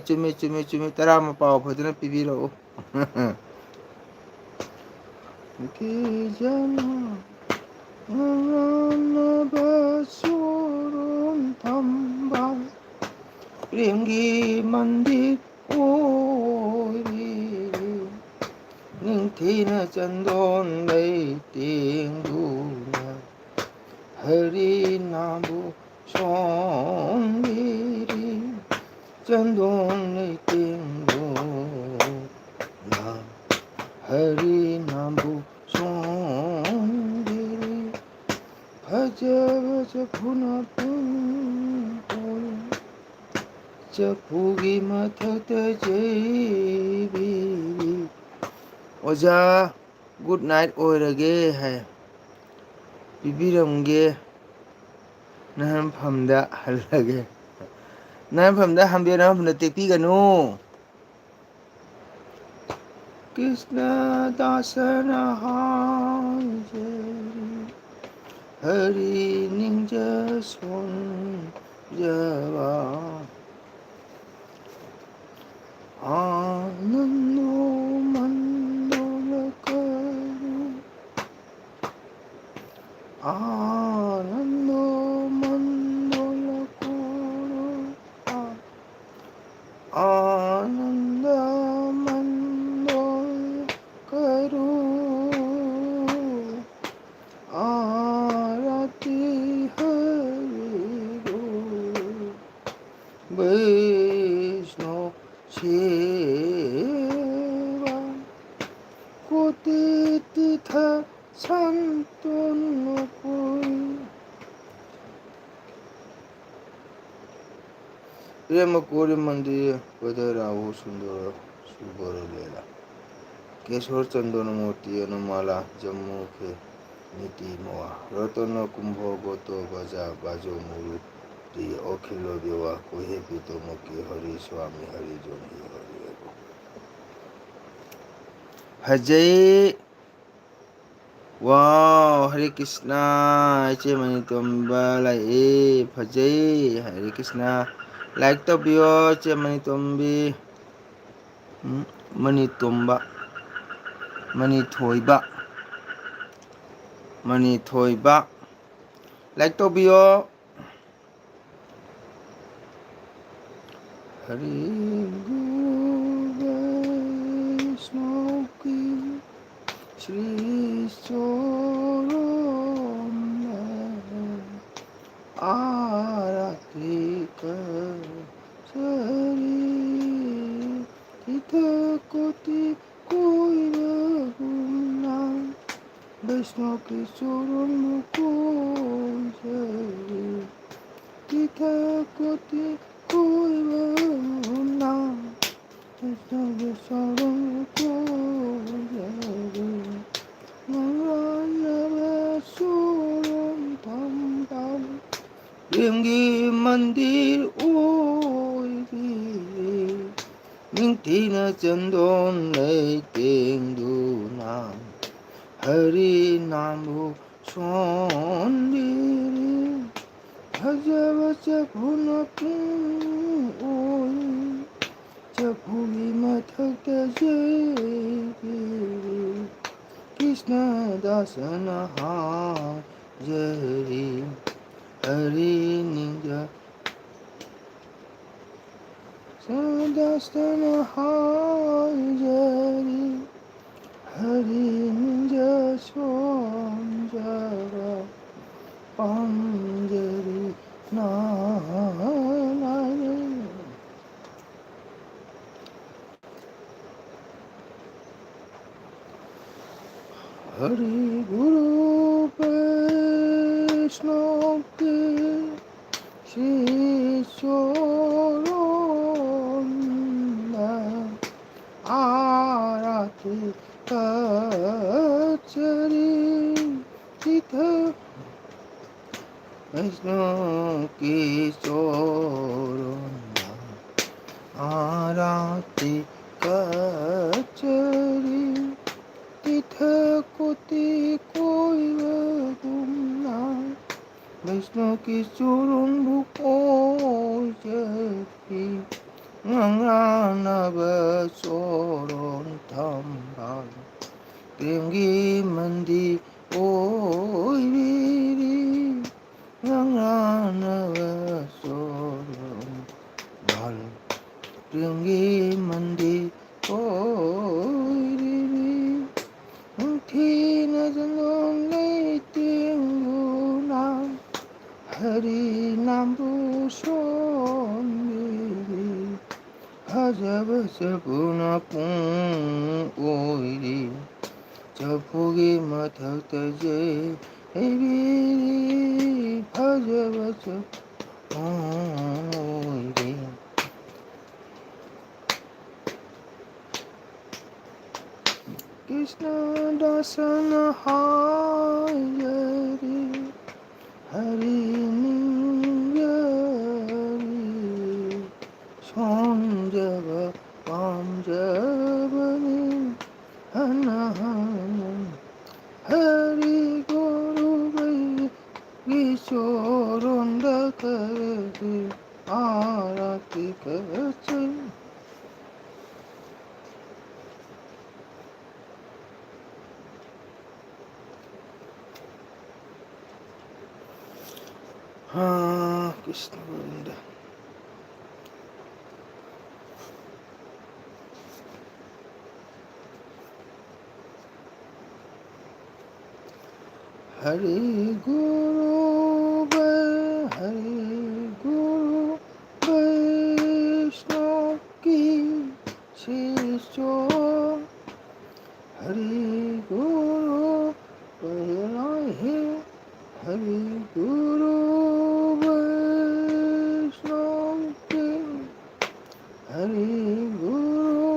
ꯆꯨꯝꯃꯦ, ꯆꯨꯝꯃꯦ, ꯆꯨꯝꯃꯦ꯫ ꯇꯔꯥ ꯑꯃ ꯄꯥꯎ ꯐꯖꯅ ꯄꯤꯕꯤꯔꯛꯎ꯫ ꯀꯤꯖꯅ ꯉꯥꯡꯅꯕ ꯆꯣꯔꯣꯟ ꯊꯝꯕꯥꯜ ꯄ꯭ꯔꯦꯝꯒꯤ ꯃꯟꯗꯤꯔ ꯑꯣꯏꯔꯤ꯫ ꯅꯤꯡꯊꯤꯅ ꯆꯟꯗꯣꯟ ꯂꯩꯇꯦꯡꯗꯨꯅ ꯍꯔꯤ ꯅꯥꯝꯕꯨ ꯁꯣꯟꯕꯤꯔꯤ꯫ ꯆꯟꯗꯣꯟ ꯂꯩꯇꯦꯡꯗꯨꯅ ꯍꯔꯤ ꯅꯥꯝꯕꯨ ꯁꯣꯟꯕꯤꯔꯤ꯫ ꯐꯖꯕ ꯆꯐꯨꯅ ꯄꯨꯡ ꯀꯣꯏ, ꯆꯐꯨꯒꯤ ꯃꯊꯛꯇ ꯆꯩꯕꯤꯔꯤ꯫ ꯑꯣꯖꯥ, ꯒꯨꯗ ꯅꯥꯏꯠ ꯑꯣꯏꯔꯒꯦ ꯍꯥꯏ꯫ ꯄꯤꯕꯤꯔꯝꯒꯦ꯫ ꯅꯍꯥꯟꯐꯝꯗ ꯍꯜꯂꯒꯦ꯫ ꯅꯍꯥꯟꯐꯝꯗ ꯍꯟꯕꯤꯌꯨ, ꯅꯍꯥꯟꯐꯝꯗ ꯇꯦꯛꯄꯤꯒꯅꯨ꯫ ꯀ꯭ꯔꯤꯁꯅ ꯗꯥꯁꯅ ꯍꯥꯏꯖꯔꯤ, ꯍꯔꯤ ꯅꯤꯡꯖ ꯁꯣꯟꯖꯕ꯫ ꯑꯥꯅꯟꯗꯣ ꯃꯟꯗꯣꯂ ꯀꯔꯨ, ꯑꯥꯅꯟꯗꯣ ꯃꯟꯗꯣꯂ ꯀꯔꯨ, ꯑꯥ, ꯑꯥꯅꯟꯗ ꯃꯟꯗꯣꯂ ꯀꯔꯨ, ꯑꯥꯔꯇꯤ ꯍꯔꯤ ꯒꯣ꯫ ꯕꯩꯁꯅꯣ ꯁꯦꯕꯥ ꯀꯣꯇꯤ ꯇꯤꯊ ꯁꯟꯇꯣꯟ ꯄꯨꯏ꯫ ꯔꯦꯃ ꯀꯣꯔꯤ ꯃꯟꯗꯤ ꯄꯗ ꯔꯥꯍꯨ ꯁꯨꯟꯗꯔ ꯁꯨꯕꯔ ꯂꯦꯂꯥ꯫ ꯀꯦꯁꯣꯔ ꯆꯟꯗꯣꯟ ꯃꯣꯇꯤ ꯑꯅꯨꯃꯥꯂꯥ ꯖꯝꯃꯨ ꯈꯦ ꯅꯤꯇꯤ ꯃꯋꯥ꯫ ꯔꯇꯅ ꯀꯨꯝꯚꯣ ꯒꯣꯇꯣ ꯕꯖꯥ ꯕꯥꯖꯣ ꯃꯨꯔꯨ ꯇꯤ ꯑꯣꯈꯤꯜꯂꯣ ꯗꯦꯋꯥ ꯀꯣꯍꯦ ꯄꯤꯇꯣ ꯃꯣꯀꯤ ꯍꯔꯤ ꯁ꯭ꯋꯥꯃꯤ ꯍꯔꯤ ꯖꯣꯟ ꯍꯤ ꯍꯔꯤ ꯑꯒꯣ꯫ ꯐꯖꯩ꯫ ꯋꯥꯎ, ꯍꯔꯦ ꯀ꯭ꯔꯤꯁꯅ, ꯏꯆꯦ ꯃꯅꯤꯇꯣꯝꯕ ꯂꯥꯛꯑꯦ, ꯐꯖꯩ, ꯍꯔꯦ ꯀ꯭ꯔꯤꯁꯅ, ꯂꯥꯏꯛ ꯇꯧꯕꯤꯌꯣ, ꯏꯆꯦ ꯃꯅꯤꯇꯣꯝꯕꯤ, ꯎꯝ, ꯃꯅꯤꯇꯣꯝꯕ, ꯃꯅꯤꯊꯣꯏꯕ, ꯃꯅꯤꯊꯣꯏꯕ, ꯂꯥꯏꯛ ꯇꯧꯕꯤꯌꯣ꯫ हरि गुरु वैष्णव की श्री चरणों में आरती कर सरी। तीर्थ कोटि कोई रघुनाथ ꯀ꯭ꯔꯤꯁꯅꯒꯤ ꯆꯣꯔꯟꯕꯨ ꯀꯣꯏꯖꯔꯤ, ꯇꯤꯔꯊ ꯀꯣꯇꯤ ꯀꯣꯏꯕꯒꯨꯝꯅ꯫ ꯀ꯭ꯔꯤꯁꯅꯒꯤ ꯆꯣꯔꯟꯕꯨ ꯀꯣꯏꯖꯔꯤ, ꯉꯥꯡꯅꯕ ꯆꯣꯔꯟ ꯊꯝꯕꯥꯜ꯫ ꯄ꯭ꯔꯦꯝꯒꯤ ꯃꯟꯗꯤꯔ ꯑꯣꯏꯕꯤꯔꯦ, ꯅꯤꯡꯊꯤꯅ ꯆꯟꯗꯣꯟ ꯂꯩꯇꯦꯡꯗꯨꯅ꯫ ꯍꯔꯤ ꯅꯥꯝꯕꯨ ꯁꯣꯟꯕꯤꯔꯦ, ꯐꯖꯕ ꯆꯐꯨꯅ ꯄꯨꯡ ꯑꯣꯏ꯫ ꯆꯐꯨꯒꯤ ꯃꯊꯛꯇ ꯌꯩꯕꯤꯔꯦ, ꯀ꯭ꯔꯤꯁꯅ ꯗꯥꯁꯅ ꯍꯥꯏꯖꯔꯤ꯫ ꯍꯔꯤ ꯅꯤꯡꯖ ꯁꯗꯥꯁꯅ ꯍꯥꯏꯖꯔꯤ, ꯍꯔꯤ ꯅꯤꯡꯖ ꯁꯣꯟꯖꯕ ꯄꯥꯝꯖꯔꯤ ꯅꯥꯅꯥꯏ꯫ हरि गुरु वैष्णव के श्री चरणों में आरती कचरी चित वैष्णव के चरणों में आरती कचरी तिथ कोटि कोई गुमना। वैष्णव के चरणों को जपी, गंगा नव चरण थम्बा, प्रेम की मंदिर कोई वीरी। ꯉꯥꯡꯅꯅꯕ ꯆꯣꯔꯣꯟ ꯕꯥꯜ ꯄ꯭ꯔꯦꯝꯒꯤ ꯃꯟꯗꯤꯔ ꯑꯣꯏꯔꯤꯕꯤ꯫ ꯅꯤꯡꯊꯤꯅ ꯆꯟꯗꯣꯟ ꯂꯩꯇꯦꯡꯗꯨꯅ ꯍꯔꯤ ꯅꯥꯝꯕꯨ ꯁꯣꯟꯕꯤꯔꯤ꯫ ꯐꯖꯕ ꯆꯐꯨꯅ ꯄꯨꯡ ꯑꯣꯏꯔꯤ꯫ ꯆꯐꯨꯒꯤ ꯃꯊꯛꯇ ꯌꯩꯕꯤꯔꯤ ꯐꯖꯕꯁꯨ ꯑꯣꯏꯔꯦ꯫ ꯀ꯭ꯔꯤꯁꯅ ꯗꯥꯁꯅ ꯍꯥꯏꯖꯔꯤ, ꯍꯔꯤ ꯅꯤꯡꯖꯔꯤ, ꯁꯣꯟꯖꯕ ꯄꯥꯝꯖꯕꯅꯤ ꯍꯟꯅ ꯍꯟꯅ꯫ ꯍꯔꯤ ꯒꯨꯔꯨ ꯕꯩ ꯒꯤ ꯆꯣꯔꯣꯟꯗ ꯀꯔꯤ ꯑꯥꯔꯥꯇꯤ ꯀꯠꯆꯩ꯫ ꯍꯥ, ꯀ꯭ꯔꯤꯁꯅ ꯒꯣꯕꯤꯟꯗ꯫ हरि गुरु वै-, हरि गुरु वैष्णव की शिष्यो। हरि गुरु पहला है, हरि गुरु वैष्णव की। हरि गुरु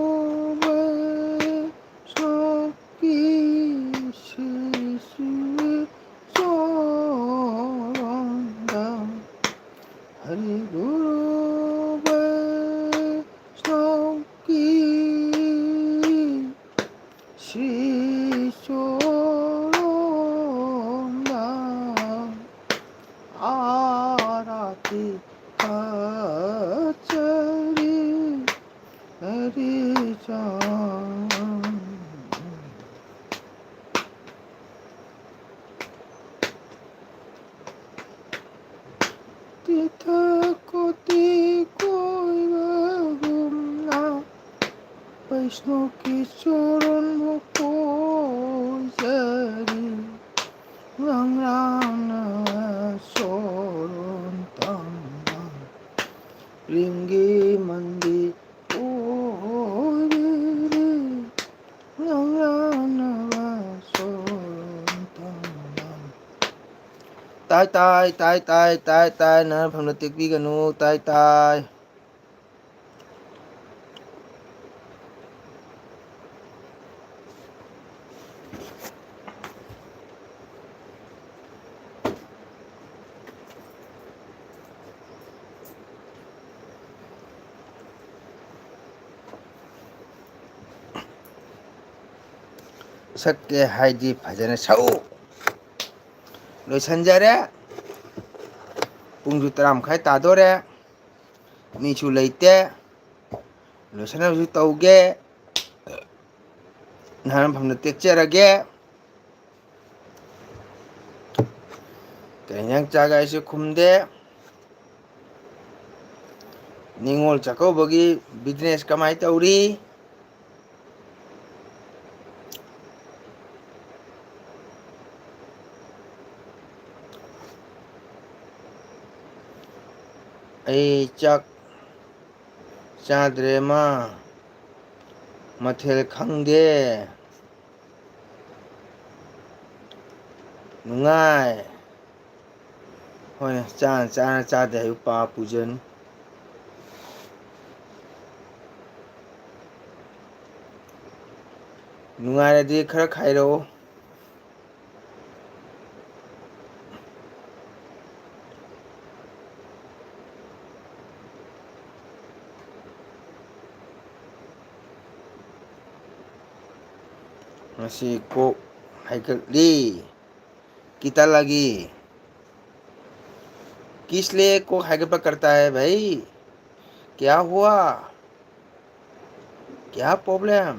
वैष्णव की शिष्य चोरंदा। हरि गुरु वैष्णव की शिष्य चोरंदा। आरती कचरी हरि चरण। तीर्थ कोटि कोइबगुमना, वैष्णव की चरण में कोई जरी। रंग राम सोरन तंग लिंगी मंदी ओरे रे। रंग राम ꯇꯥꯏ, ꯇꯥꯏ, ꯇꯥꯏ, ꯇꯥꯏ, ꯇꯥꯏ, ꯇꯥꯏ, ꯅꯍꯥꯟ ꯐꯝꯅ ꯇꯦꯛꯄꯤꯒꯅꯨ, ꯇꯥꯏ, ꯇꯥꯏ꯫ ꯁꯛꯀꯦ ꯍꯥꯏꯗꯤ ꯐꯖꯅ ꯁꯛꯎ꯫ ꯂꯣꯏꯁꯟꯖꯔꯦ꯫ ꯄꯨꯡꯁꯨ ꯇꯔꯥ ꯃꯈꯥꯏ ꯇꯥꯗꯣꯔꯦ꯫ ꯃꯤꯁꯨ ꯂꯩꯇꯦ꯫ ꯂꯣꯏꯁꯟꯅꯕꯁꯨ ꯇꯧꯒꯦ꯫ ꯅꯍꯥꯟ ꯐꯝꯅ ꯇꯦꯛꯆꯔꯒꯦ꯫ ꯀꯩ ꯏꯟꯖꯥꯡ ꯆꯥꯒꯦ ꯍꯥꯏꯁꯨ ꯈꯨꯝꯗꯦ꯫ ꯅꯤꯉꯣꯜ ꯆꯥꯛꯀꯧꯕꯒꯤ business ꯀꯃꯥꯏ ꯇꯧꯔꯤ? ꯑꯩ ꯆꯥꯛ ꯆꯥꯗ꯭ꯔꯦ ꯃꯥ, ꯃꯊꯦꯜ ꯈꯪꯗꯦ꯫ ꯅꯨꯡꯉꯥꯏ꯫ ꯍꯣꯏꯅꯦ, ꯆꯥꯅ ꯆꯥꯅ ꯆꯥꯗꯦ ꯍꯥꯏꯕ ꯄꯥꯞ ꯄꯨꯖꯅꯤ꯫ ꯅꯨꯡꯉꯥꯏꯔꯗꯤ ꯈꯔ ꯈꯥꯏꯔꯛꯑꯣ꯫ ꯉꯁꯤ ꯀꯣꯛ ꯍꯥꯏꯒꯠꯂꯤ꯫ किता लगी? किस लिए कोक हाइगट करता है भाई? क्या हुआ? क्या problem?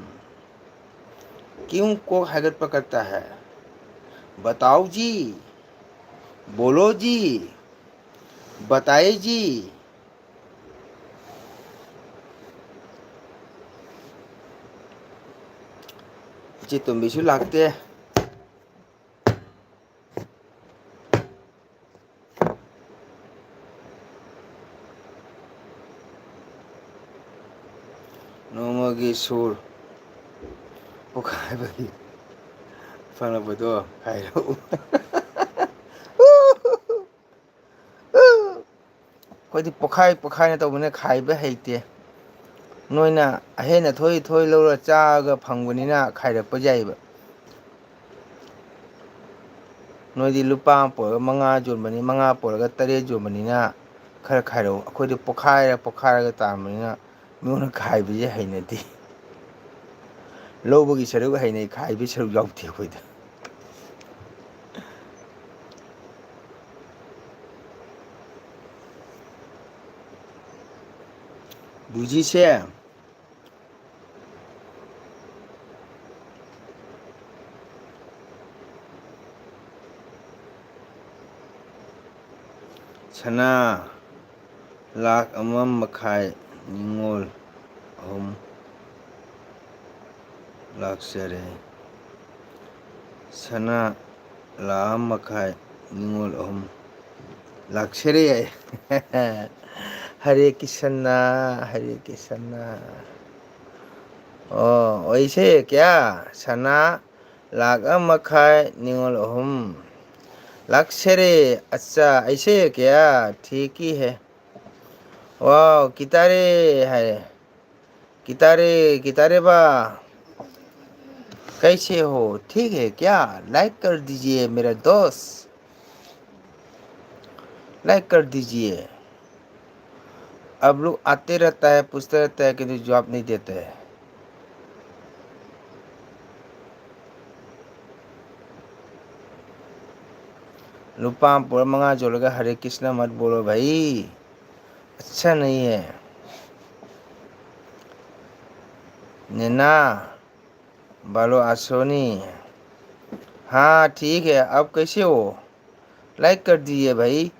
क्यों कोक हाइगट करता है? बताओ जी, बोलो जी, बताए जी। ꯏꯆꯦ ꯇꯣꯝꯕꯤꯁꯨ ꯂꯥꯛꯇꯦ꯫ ꯅꯣꯡꯃꯒꯤ ꯁꯨꯔ ꯄꯣꯈꯥꯏꯕꯒꯤ ꯐꯪꯂꯛꯄꯗꯣ ꯍꯥꯏꯔꯛꯎ꯫ ꯑꯩꯈꯣꯏꯗꯤ ꯄꯣꯈꯥꯏ ꯄꯣꯈꯥꯏꯅ ꯇꯧꯕꯅꯤꯅ ꯈꯥꯏꯕ ꯍꯩꯇꯦ꯫ ꯅꯣꯏꯅ ꯑꯍꯦꯟ ꯑꯊꯣꯏ ꯑꯊꯣꯏ ꯂꯧꯔ ꯆꯥꯔꯒ ꯐꯪꯕꯅꯤꯅ ꯈꯥꯏꯔꯛꯄ ꯌꯥꯏꯕ꯫ ꯅꯣꯏꯗꯤ ꯂꯨꯄꯥ ꯑꯃ ꯄꯨꯔꯒ ꯃꯉꯥ ꯌꯣꯟꯕꯅꯤ, ꯃꯉꯥ ꯄꯨꯔꯒ ꯇꯔꯦꯠ ꯌꯣꯟꯕꯅꯤꯅ ꯈꯔ ꯈꯥꯏꯔꯛꯎ꯫ ꯑꯩꯈꯣꯏꯗꯤ ꯄꯣꯈꯥꯏꯔ ꯄꯣꯈꯥꯏꯔꯒ ꯇꯥꯟꯕꯅꯤꯅ ꯃꯤꯉꯣꯟꯗ ꯈꯥꯏꯕꯁꯦ ꯍꯩꯅꯗꯦ꯫ ꯂꯧꯕꯒꯤ ꯁꯔꯨꯛ ꯍꯩꯅꯩ, ꯈꯥꯏꯕꯒꯤ ꯁꯔꯨꯛ ꯌꯥꯎꯗꯦ ꯑꯩꯈꯣꯏꯗ꯫ ꯕꯨꯖꯤꯁꯦ꯫ ꯁꯅꯥ ꯂꯥꯛ ꯑꯃ ꯃꯈꯥꯏ, ꯅꯤꯉꯣꯜ ꯑꯍꯨꯝ ꯂꯥꯛꯆꯔꯦ꯫ ꯁꯅꯥ ꯂꯥꯛ ꯑꯃ ꯃꯈꯥꯏ, ꯅꯤꯉꯣꯜ ꯑꯍꯨꯝ ꯂꯥꯛꯆꯔꯦ꯫ ꯍꯔꯦ ꯀꯤꯁꯟꯅ, ꯍꯔꯦ ꯀꯤꯁꯟꯅ꯫ ꯑꯣ, ꯑꯣꯏꯁꯦ ꯀꯌꯥ? ꯁꯅꯥ ꯂꯥꯛ ꯑꯃ ꯃꯈꯥꯏ, ꯅꯤꯉꯣꯜ ꯑꯍꯨꯝ ꯂꯥꯛꯆꯔꯦ꯫ ꯑꯠꯆꯥ, ꯑꯩꯁꯦ ꯀꯌꯥ? ꯊꯤꯀꯤ ꯍꯦ꯫ ꯋꯥꯎ, ꯀꯤꯇꯥꯔꯦ ꯍꯥꯏꯔꯦ꯫ ꯀꯤꯇꯥꯔꯦ, ꯀꯤꯇꯥꯔꯦ बा। कैसे हो? ठीक है क्या? लाइक कर दीजिए मेरा दोस्त। लाइक कर दीजिए। अब लोग आते रहता है, पूछते रहता है, किंतु जवाब नहीं देते हैं। ꯂꯨꯄꯥ ꯑꯃ ꯄꯨꯔ ꯃꯉꯥ ꯌꯣꯜꯂꯒ ꯍꯔꯦ ꯀ꯭ꯔꯤꯁꯅ ꯃꯠ ꯕꯣꯂꯣ ꯚꯥꯏ꯫ ꯑꯠꯁꯥ ꯅꯍꯤ ꯍꯦ꯫ ꯅꯦꯅꯥ, ꯕꯥꯂꯣ ꯑꯁꯣꯅꯤ꯫ हाँ, ठीक है, आप कैसे हो? लाइक कर दीजिए भाई।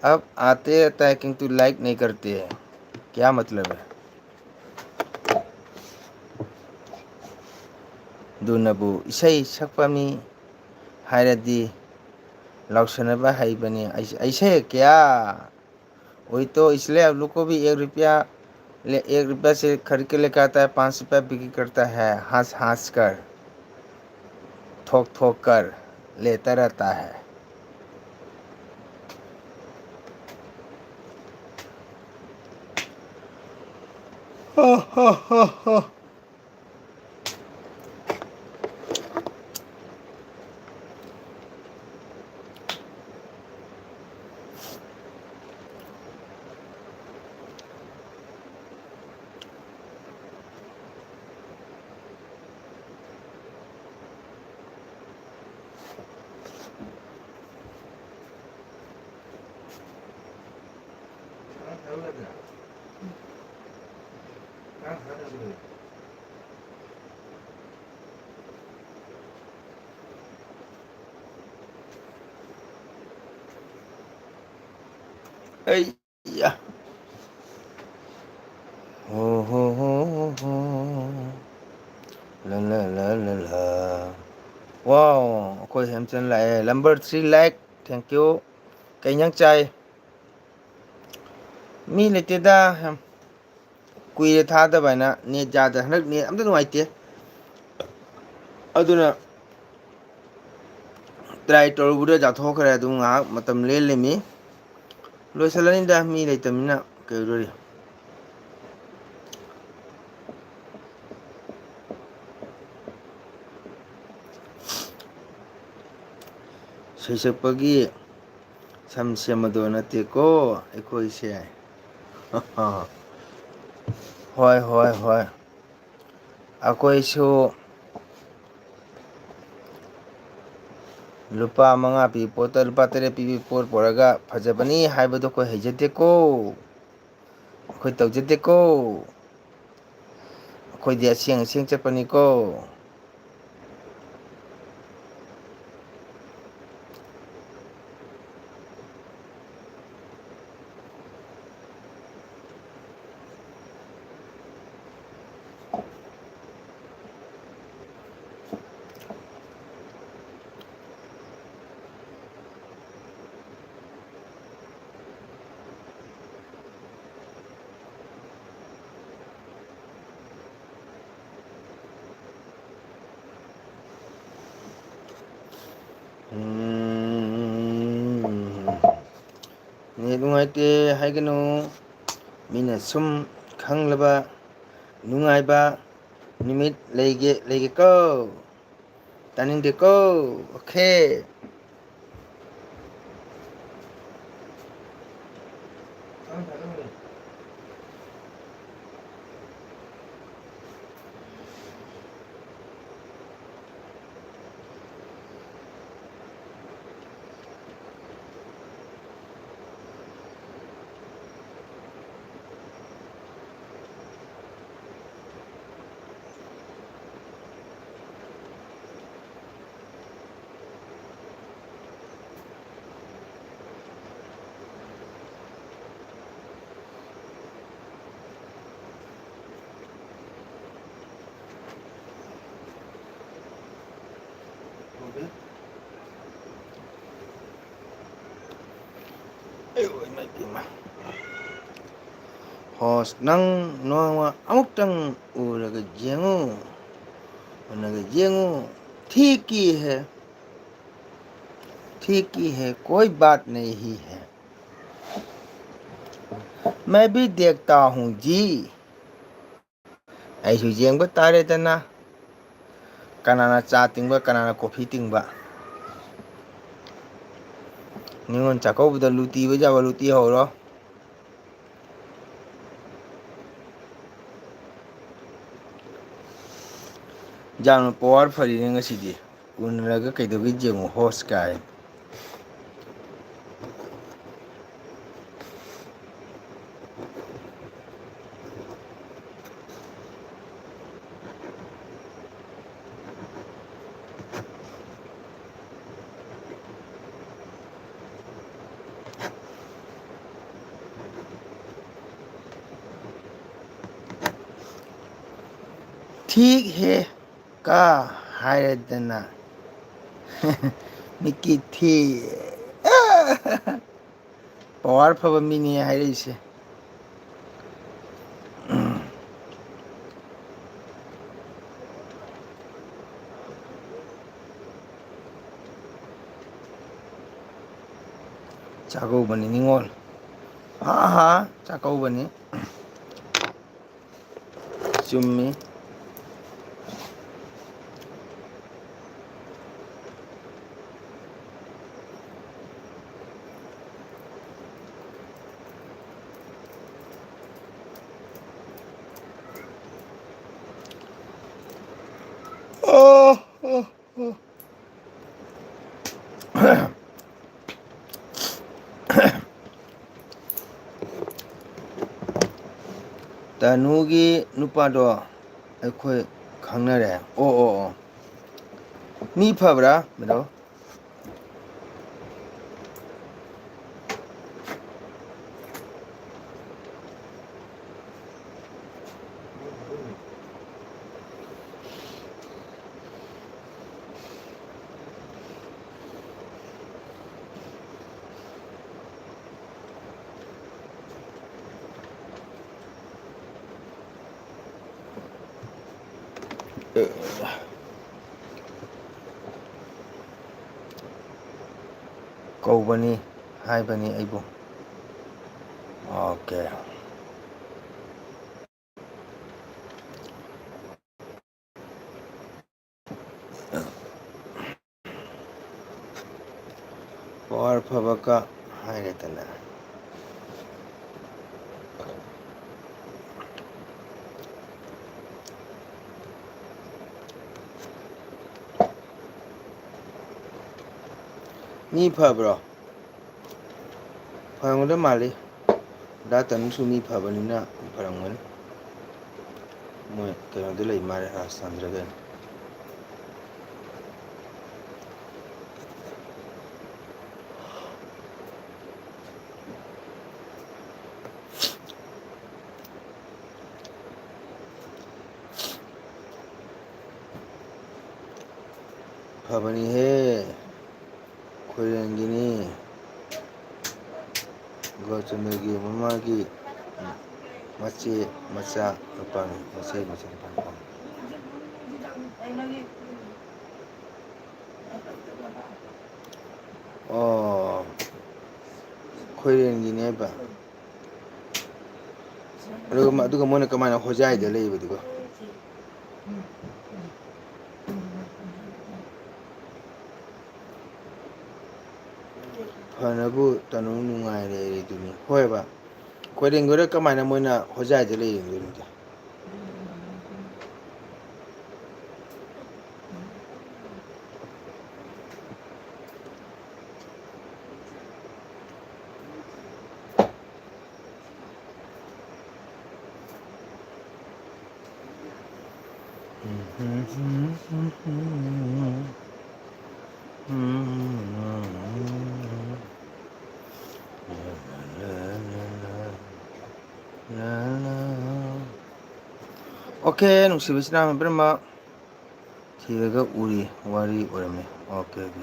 अब आते रहता है किंतु लाइक नहीं करते हैं। क्या मतलब है? ꯑꯗꯨꯅꯕꯨ ꯏꯁꯩ ꯁꯛꯄ ꯃꯤ ꯍꯥꯏꯔꯗꯤ ꯂꯥꯎꯁꯟꯅꯕ ꯍꯩꯕꯅꯤ꯫ ऐसे, ऐसे क्या? वही तो, इसलिए आप लोग को भी एक रुपया ले, एक रुपया से खरीद के लेकर आता है, पाँच रुपया बिक्री करता है, हंस हंस कर, ठोक ठोक कर लेता रहता है। ꯑ, ꯍ, ꯍ, ꯍ꯫ ꯑꯩ ꯌꯥ꯫ ꯍꯣ, ꯍꯣ, ꯍꯣ, ꯍꯣ, ꯍꯣ꯫ ꯂ, ꯂ, ꯂ, ꯂ, ꯂ꯫ Wow, ꯑꯩꯈꯣꯏ ꯍꯦꯝꯆꯟ ꯂꯥꯛꯑꯦ꯫ Number three like, thank you꯫ ꯀꯩ ꯏꯟꯖꯥꯡ ꯆꯥꯏ? ꯃꯤ ꯂꯩꯇꯦꯗ꯫ ꯀꯨꯏꯔꯦ ꯊꯥꯗꯕ ꯍꯥꯏꯅ꯫ Net ꯌꯥꯗ꯭ꯔꯦ꯫ ꯍꯟꯗꯛ net ꯑꯝꯇ ꯅꯨꯡꯉꯥꯏꯇꯦ꯫ ꯑꯗꯨꯅ try ꯇꯧꯔꯨꯕꯗ ꯌꯥꯊꯣꯛꯈ꯭ꯔꯦ꯫ ꯑꯗꯨꯝ ꯉꯥꯏꯍꯥꯛ ꯃꯇꯝ ꯂꯦꯜꯂꯤꯃꯤ꯫ ꯂꯣꯏꯁꯤꯜꯂꯅꯤꯗ, ꯃꯤ ꯂꯩꯇꯕꯅꯤꯅ ꯀꯩꯗꯧꯗꯣꯔꯤ꯫ ꯁꯩꯁꯛꯄꯒꯤ ꯁꯝ ꯁꯦꯝꯕꯗꯣ ꯅꯠꯇꯦꯀꯣ ꯑꯩꯈꯣꯏꯁꯦ꯫ ꯍꯣꯏ, ꯍꯣꯏ, ꯍꯣꯏ꯫ ꯑꯩꯈꯣꯏꯁꯨ ꯂꯨꯄꯥ ꯃꯉꯥ ꯄꯤꯕ ꯄꯣꯠꯇ ꯂꯨꯄꯥ ꯇꯔꯦꯠ ꯄꯤꯕ ꯄꯣꯠ ꯄꯨꯔꯒ ꯐꯖꯕꯅꯤ ꯍꯥꯏꯕꯗꯣ ꯑꯩꯈꯣꯏ ꯍꯩꯖꯗꯦꯀꯣ꯫ ꯑꯩꯈꯣꯏ ꯇꯧꯖꯗꯦꯀꯣ꯫ ꯑꯩꯈꯣꯏꯗꯤ ꯑꯁꯦꯡ ꯑꯁꯦꯡ ꯆꯠꯄꯅꯤꯀꯣ꯫ ꯎꯝ, net ꯅꯨꯡꯉꯥꯏꯇꯦ ꯍꯥꯏꯒꯅꯨ꯫ ꯃꯤꯅ ꯁꯨꯝ ꯈꯪꯂꯕ ꯅꯨꯡꯉꯥꯏꯕ ꯅꯨꯃꯤꯠ ꯂꯩꯒꯦ, ꯂꯩꯒꯦꯀꯣ꯫ ꯇꯥꯅꯤꯡꯗꯦꯀꯣ꯫ ꯑꯣꯀꯦ꯫ ꯑꯌꯣ, ꯏꯃꯥ, ꯏꯃꯥ꯫ ꯍꯣꯁ, ꯅꯪ ꯅꯣꯡꯃ ꯑꯃꯨꯛꯇꯪ ꯎꯔꯒ ꯌꯦꯡꯉꯨ, ꯎꯅꯒ ꯌꯦꯡꯉꯨ꯫ ठीक ही है, ठीक ही है, कोई बात नहीं है। मैं भी देखता हूँ जी꯫ ꯑꯩꯁꯨ ꯌꯦꯡꯕ ꯇꯥꯔꯦꯗꯅ꯫ ꯀꯅꯥꯅ ꯆꯥ ꯇꯤꯡꯕ, ꯀꯅꯥꯅ ꯀꯣꯐꯤ ꯇꯤꯡꯕ? ꯅꯤꯉꯣꯜ ꯆꯥꯛꯀꯧꯕꯗ ꯂꯨꯇꯤꯕ ꯌꯥꯕ ꯂꯨꯇꯤ ꯍꯧꯔꯣ꯫ ꯌꯥꯝꯅ ꯄꯋꯥꯔ ꯐꯔꯤꯅꯦ ꯉꯁꯤꯗꯤ꯫ ꯎꯅꯔꯒ ꯀꯩꯗꯧꯒꯦ ꯌꯦꯡꯉꯣ, ꯍꯣꯁ ꯀꯥꯏ꯫ ठीक है ꯀ ꯍꯥꯏꯔꯗꯅ꯫ ꯃꯤꯀꯤ ꯊꯤ꯫ ꯄꯋꯥꯔ ꯐꯕ ꯃꯤꯅꯤ ꯍꯥꯏꯔꯛꯏꯁꯦ꯫ ꯆꯥꯛꯀꯧꯕꯅꯤ ꯅꯤꯉꯣꯜ꯫ ꯍꯥ ꯍꯥ, ꯆꯥꯛꯀꯧꯕꯅꯤ꯫ ꯆꯨꯝꯃꯤ꯫ ꯑꯣ, ꯑꯣ, ꯑꯣ꯫ ꯇꯅꯨꯒꯤ ꯅꯨꯄꯥꯗꯣ ꯑꯩꯈꯣꯏ ꯈꯪꯅꯔꯦ꯫ ꯑꯣ, ꯑꯣ, ꯑꯣ꯫ ꯃꯤ ꯐꯕ꯭ꯔꯥ, ꯕ꯭ꯔꯣ? ꯀꯧꯕꯅꯤ, ꯍꯥꯏꯕꯅꯤ ꯑꯩꯕꯨ꯫ ꯑꯣꯀꯦ꯫ ꯄꯋꯥꯔ ꯐꯕ ꯀ ꯍꯥꯏꯔꯦꯗꯅ꯫ ꯃꯤ ꯐꯕ꯭ꯔꯣ? ꯐꯔꯝꯒꯗꯕ ꯃꯥꯜꯂꯤ꯫ ꯗꯥ ꯇꯅꯨꯁꯨ ꯃꯤ ꯐꯕꯅꯤꯅ ꯐꯔꯝꯒꯅꯤ꯫ ꯃꯣꯏ ꯀꯩꯅꯣꯗ ꯂꯩ ꯃꯥꯜꯂꯦ, ꯔꯥꯖꯆꯟꯗ꯭ꯔꯒ꯫ ꯐꯕꯅꯤꯍꯦ, ꯈꯣꯏꯔꯦꯟꯒꯤꯅꯤ꯫ ꯒꯣꯆꯟꯗ꯭ꯔꯒꯤ ꯃꯃꯥꯒꯤ ꯃꯆꯦ ꯃꯆꯥ ꯅꯨꯄꯥꯅꯤ, ꯃꯆꯦ ꯃꯆꯥ ꯅꯨꯄꯥ ꯅꯨꯄꯥꯅꯤ꯫ ꯑꯣ, ꯈꯣꯏꯔꯦꯟꯒꯤꯅꯦꯕ꯫ ꯑꯗꯨꯒ ꯃ-, ꯑꯗꯨꯒ ꯃꯣꯏꯅ ꯀꯃꯥꯏꯅ ꯍꯣꯖꯥꯏꯗ ꯂꯩꯕꯗꯨꯒ? ꯐꯅꯕꯨ ꯇꯅꯨ ꯅꯨꯡꯉꯥꯏ ꯂꯩꯔꯤꯗꯨꯅꯤ꯫ ꯍꯣꯏꯕ꯫ ꯀꯣꯏꯔꯦꯡꯒꯣꯏꯔ ꯀꯃꯥꯏꯅ ꯃꯣꯏꯅ ꯍꯣꯖꯥꯏꯗ ꯂꯩꯔꯤꯗꯨꯅꯤ? OK, ꯅꯨꯡꯁꯤꯕ ꯏꯆꯤꯟ ꯏꯅꯥꯎ ꯄꯨꯝꯅꯃꯛ, ꯊꯤꯔꯒ ꯎꯔꯤ ꯋꯥꯔꯤ ꯑꯣꯏꯔꯝꯃꯤ꯫ OK, OK꯫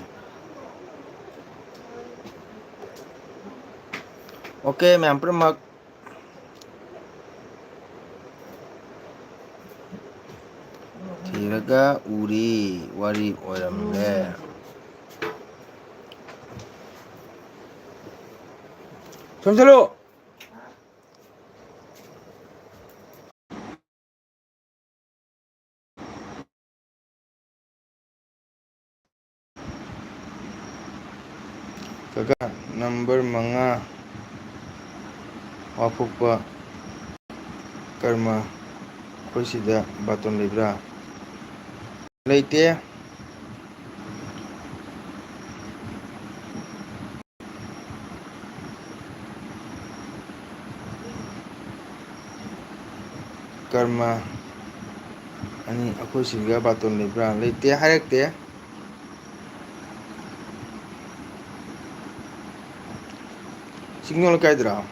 OK, ꯃꯌꯥꯝ ꯄꯨꯝꯅꯃꯛ꯫ ꯊꯤꯔꯒ ꯎꯔꯤ ꯋꯥꯔꯤ ꯑꯣꯏꯔꯝꯂꯦ꯫ ꯁꯣꯝ ꯆꯠꯂꯨ꯫ ꯀꯀꯥ, ꯅꯝꯕꯔ ꯃꯉꯥ, ꯋꯥꯐꯣꯛꯄ ꯀꯔꯃ, ꯑꯩꯈꯣꯏ ꯁꯤꯗ ꯕꯥꯇꯣꯟ ꯂꯩꯕ꯭ꯔꯥ? ꯂꯩꯇꯦ꯫ ꯀꯔꯃ ꯑꯅꯤ, ꯑꯩꯈꯣꯏ ꯁꯤꯒ ꯕꯥꯇꯣꯟ ꯂꯩꯕ꯭ꯔꯥ? ꯂꯩꯇꯦ ꯍꯥꯏꯔꯛꯇꯦ꯫ ꯆꯤꯡꯅꯨ ꯂꯩꯀꯥꯏꯗꯔꯣ?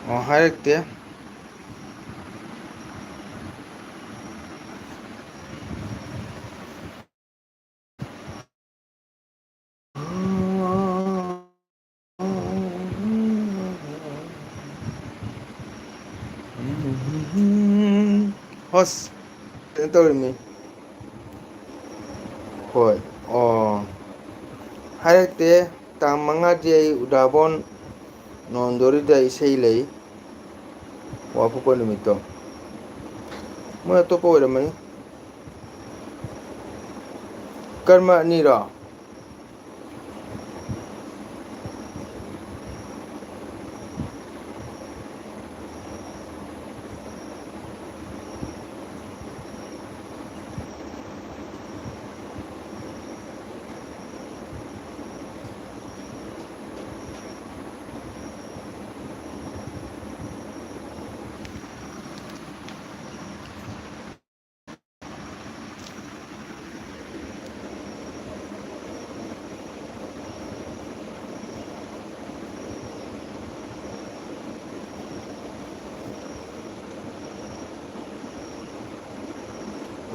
ꯑꯣ, ꯍꯥꯏꯔꯛꯇꯦ꯫ ꯍꯣꯁ, ꯀꯩꯅꯣ ꯇꯧꯔꯤꯃꯤ꯫ ꯍꯣꯏ꯫ ꯑꯣ꯫ ꯍꯥꯏꯔꯛꯇꯦ꯫ ꯇꯥꯡ ꯃꯉꯥꯗꯤ ꯑꯩ ꯎꯗꯥꯕꯣꯟ ꯅꯣꯟꯗꯣꯔꯤꯗ ꯏꯁꯩ ꯂꯩ꯫ ꯋꯥꯐꯨꯀꯣ ꯅꯨꯃꯤꯠꯇꯣ꯫ ꯃꯣꯏ ꯑꯇꯣꯞꯄ ꯑꯣꯏꯔꯝꯃꯅꯤ꯫ ꯀꯔꯃ ꯑꯅꯤꯔꯣ?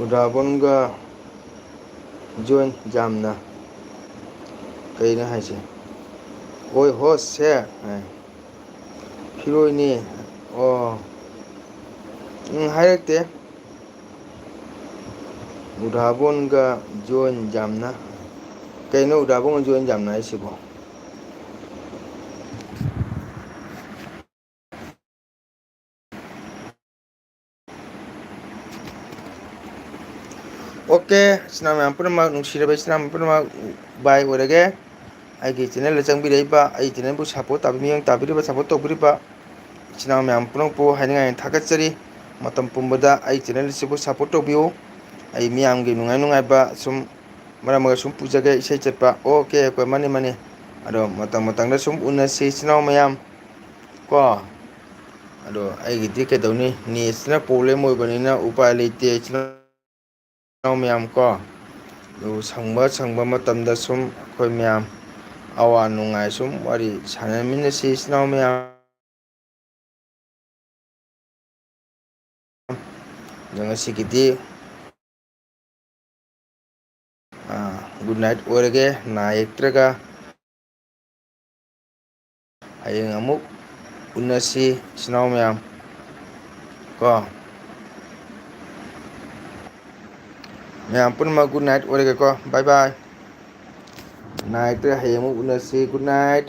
ꯎꯗꯥꯕꯣꯟꯒ ꯖꯣꯏꯟ ꯖꯥꯝꯅ꯫ ꯀꯩꯅꯣ ꯍꯥꯏꯁꯦ? ꯑꯣꯏ ꯍꯣꯁ ꯁꯦ꯫ ꯐꯤꯔꯣꯏꯅꯦ꯫ ꯑꯣ꯫ ꯎꯝ, ꯍꯥꯏꯔꯛꯇꯦ꯫ ꯎꯗꯥꯕꯣꯟꯒ ꯖꯣꯏꯟ ꯖꯥꯝꯅ꯫ ꯀꯩꯅꯣ ꯎꯗꯥꯕꯣꯟꯒ ꯖꯣꯏꯟ ꯖꯥꯝꯅ ꯍꯥꯏꯁꯤꯕꯣ? ꯑꯣꯀꯦ, ꯏꯆꯤꯟ ꯏꯅꯥꯎ ꯃꯌꯥꯝ ꯄꯨꯝꯅꯃꯛ, ꯅꯨꯡꯁꯤꯔꯕ ꯏꯆꯤꯟ ꯏꯅꯥꯎ ꯄꯨꯝꯅꯃꯛ, ꯕꯥꯏ ꯑꯣꯏꯔꯒꯦ꯫ ꯑꯩꯒꯤ ꯆꯦꯅꯦꯜꯗ ꯆꯪꯕꯤꯔꯛꯏꯕ, ꯑꯩ ꯆꯦꯅꯦꯜꯕꯨ ꯁꯞꯄꯣꯔꯠ ꯇꯧꯕꯤꯕ, ꯃꯤꯠꯌꯦꯡ ꯇꯥꯕꯤꯔꯤꯕ, ꯁꯞꯄꯣꯔꯠ ꯇꯧꯕꯤꯔꯤꯕ ꯏꯆꯤꯟ ꯏꯅꯥꯎ ꯃꯌꯥꯝ ꯄꯨꯝꯅꯃꯛꯄꯨ ꯍꯥꯏꯅꯤꯡꯉꯥꯏ ꯊꯥꯒꯠꯆꯔꯤ꯫ ꯃꯇꯝ ꯄꯨꯝꯕꯗ ꯑꯩ ꯆꯦꯅꯦꯜ ꯑꯁꯤꯕꯨ ꯁꯞꯄꯣꯔꯠ ꯇꯧꯕꯤꯌꯨ꯫ ꯑꯩ ꯃꯤꯌꯥꯝꯒꯤ ꯅꯨꯡꯉꯥꯏ ꯅꯨꯡꯉꯥꯏꯕ ꯁꯨꯝ ꯃꯔꯛ ꯃꯔꯛ ꯁꯨꯝ ꯄꯨꯖꯒꯦ ꯏꯁꯩ ꯆꯠꯄ꯫ ꯑꯣꯀꯦ, ꯑꯩꯈꯣꯏ ꯃꯥꯅꯤ ꯃꯥꯅꯤ꯫ ꯑꯗꯣ ꯃꯇꯝ ꯃꯇꯝꯗ ꯁꯨꯝ ꯎꯅꯁꯤ ꯏꯆꯤꯟ ꯏꯅꯥꯎ ꯃꯌꯥꯝ ꯀꯣ꯫ ꯑꯗꯣ ꯑꯩꯒꯤꯗꯤ ꯀꯩꯗꯧꯅꯤ, ꯅꯦꯠꯁꯤꯅ ꯄ꯭ꯔꯣꯕ꯭ꯂꯦꯝ ꯑꯣꯏꯕꯅꯤꯅ ꯎꯄꯥꯏ ꯂꯩꯇꯦ ꯏꯆꯤꯟ ꯏꯅꯥꯎ ꯃꯌꯥꯝ ꯀꯣ꯫ ꯑꯗꯨ ꯁꯪꯕ ꯁꯪꯕ ꯃꯇꯝꯗ ꯁꯨꯝ ꯑꯩꯈꯣꯏ ꯃꯌꯥꯝ ꯑꯋꯥ ꯅꯨꯡꯉꯥꯏ ꯁꯨꯝ ꯋꯥꯔꯤ ꯁꯥꯟꯅꯃꯤꯟꯅꯁꯤ ꯏꯆꯤꯟ ꯏꯅꯥꯎ ꯃꯌꯥꯝ꯫ ꯑꯗꯣ ꯉꯁꯤꯒꯤꯗꯤ, ꯑꯥ, ꯒꯨꯗ ꯅꯥꯏꯠ ꯑꯣꯏꯔꯒꯦ, ꯅꯥ ꯌꯦꯛꯇ꯭ꯔꯒ꯫ ꯍꯌꯦꯡ ꯑꯃꯨꯛ ꯎꯅꯁꯤ ꯏꯆꯤꯟ ꯏꯅꯥꯎ ꯃꯌꯥꯝ ꯀꯣ꯫ ꯃꯌꯥꯝ ꯄꯨꯝꯅꯃꯛ ꯒꯨꯗ ꯅꯥꯏꯠ ꯑꯣꯏꯔꯒꯦꯀꯣ꯫ ꯕꯥꯏ ꯕꯥꯏ꯫ Night, ꯍꯌꯦꯡ ꯑꯃꯨꯛ ꯎꯅꯁꯤ꯫ Good night꯫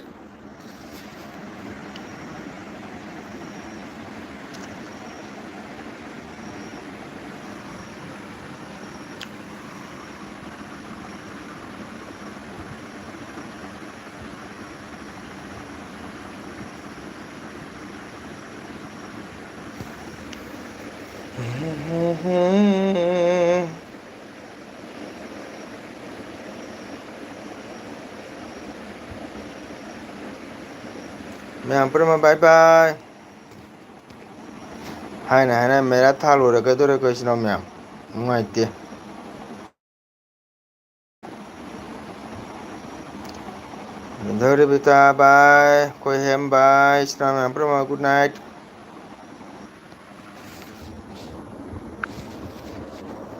ꯃꯌꯥꯝ ꯄꯨꯝꯅꯃꯛ bye bye꯫ ꯍꯥꯏꯅ ꯍꯥꯏꯅ ꯃꯦꯔꯥ ꯊꯥ ꯂꯣꯏꯔꯛꯀꯗꯧꯔꯦ ꯑꯩꯈꯣꯏ ꯏꯆꯤꯟ ꯏꯅꯥꯎ ꯃꯌꯥꯝ꯫ ꯅꯨꯡꯉꯥꯏꯇꯦ꯫ ꯗꯧꯔꯤꯕꯤꯇꯥ bye, ꯈꯣꯏꯍꯦꯝ bye, ꯏꯆꯤꯟ ꯏꯅꯥꯎ ꯃꯌꯥꯝ ꯄꯨꯝꯅꯃꯛ good night꯫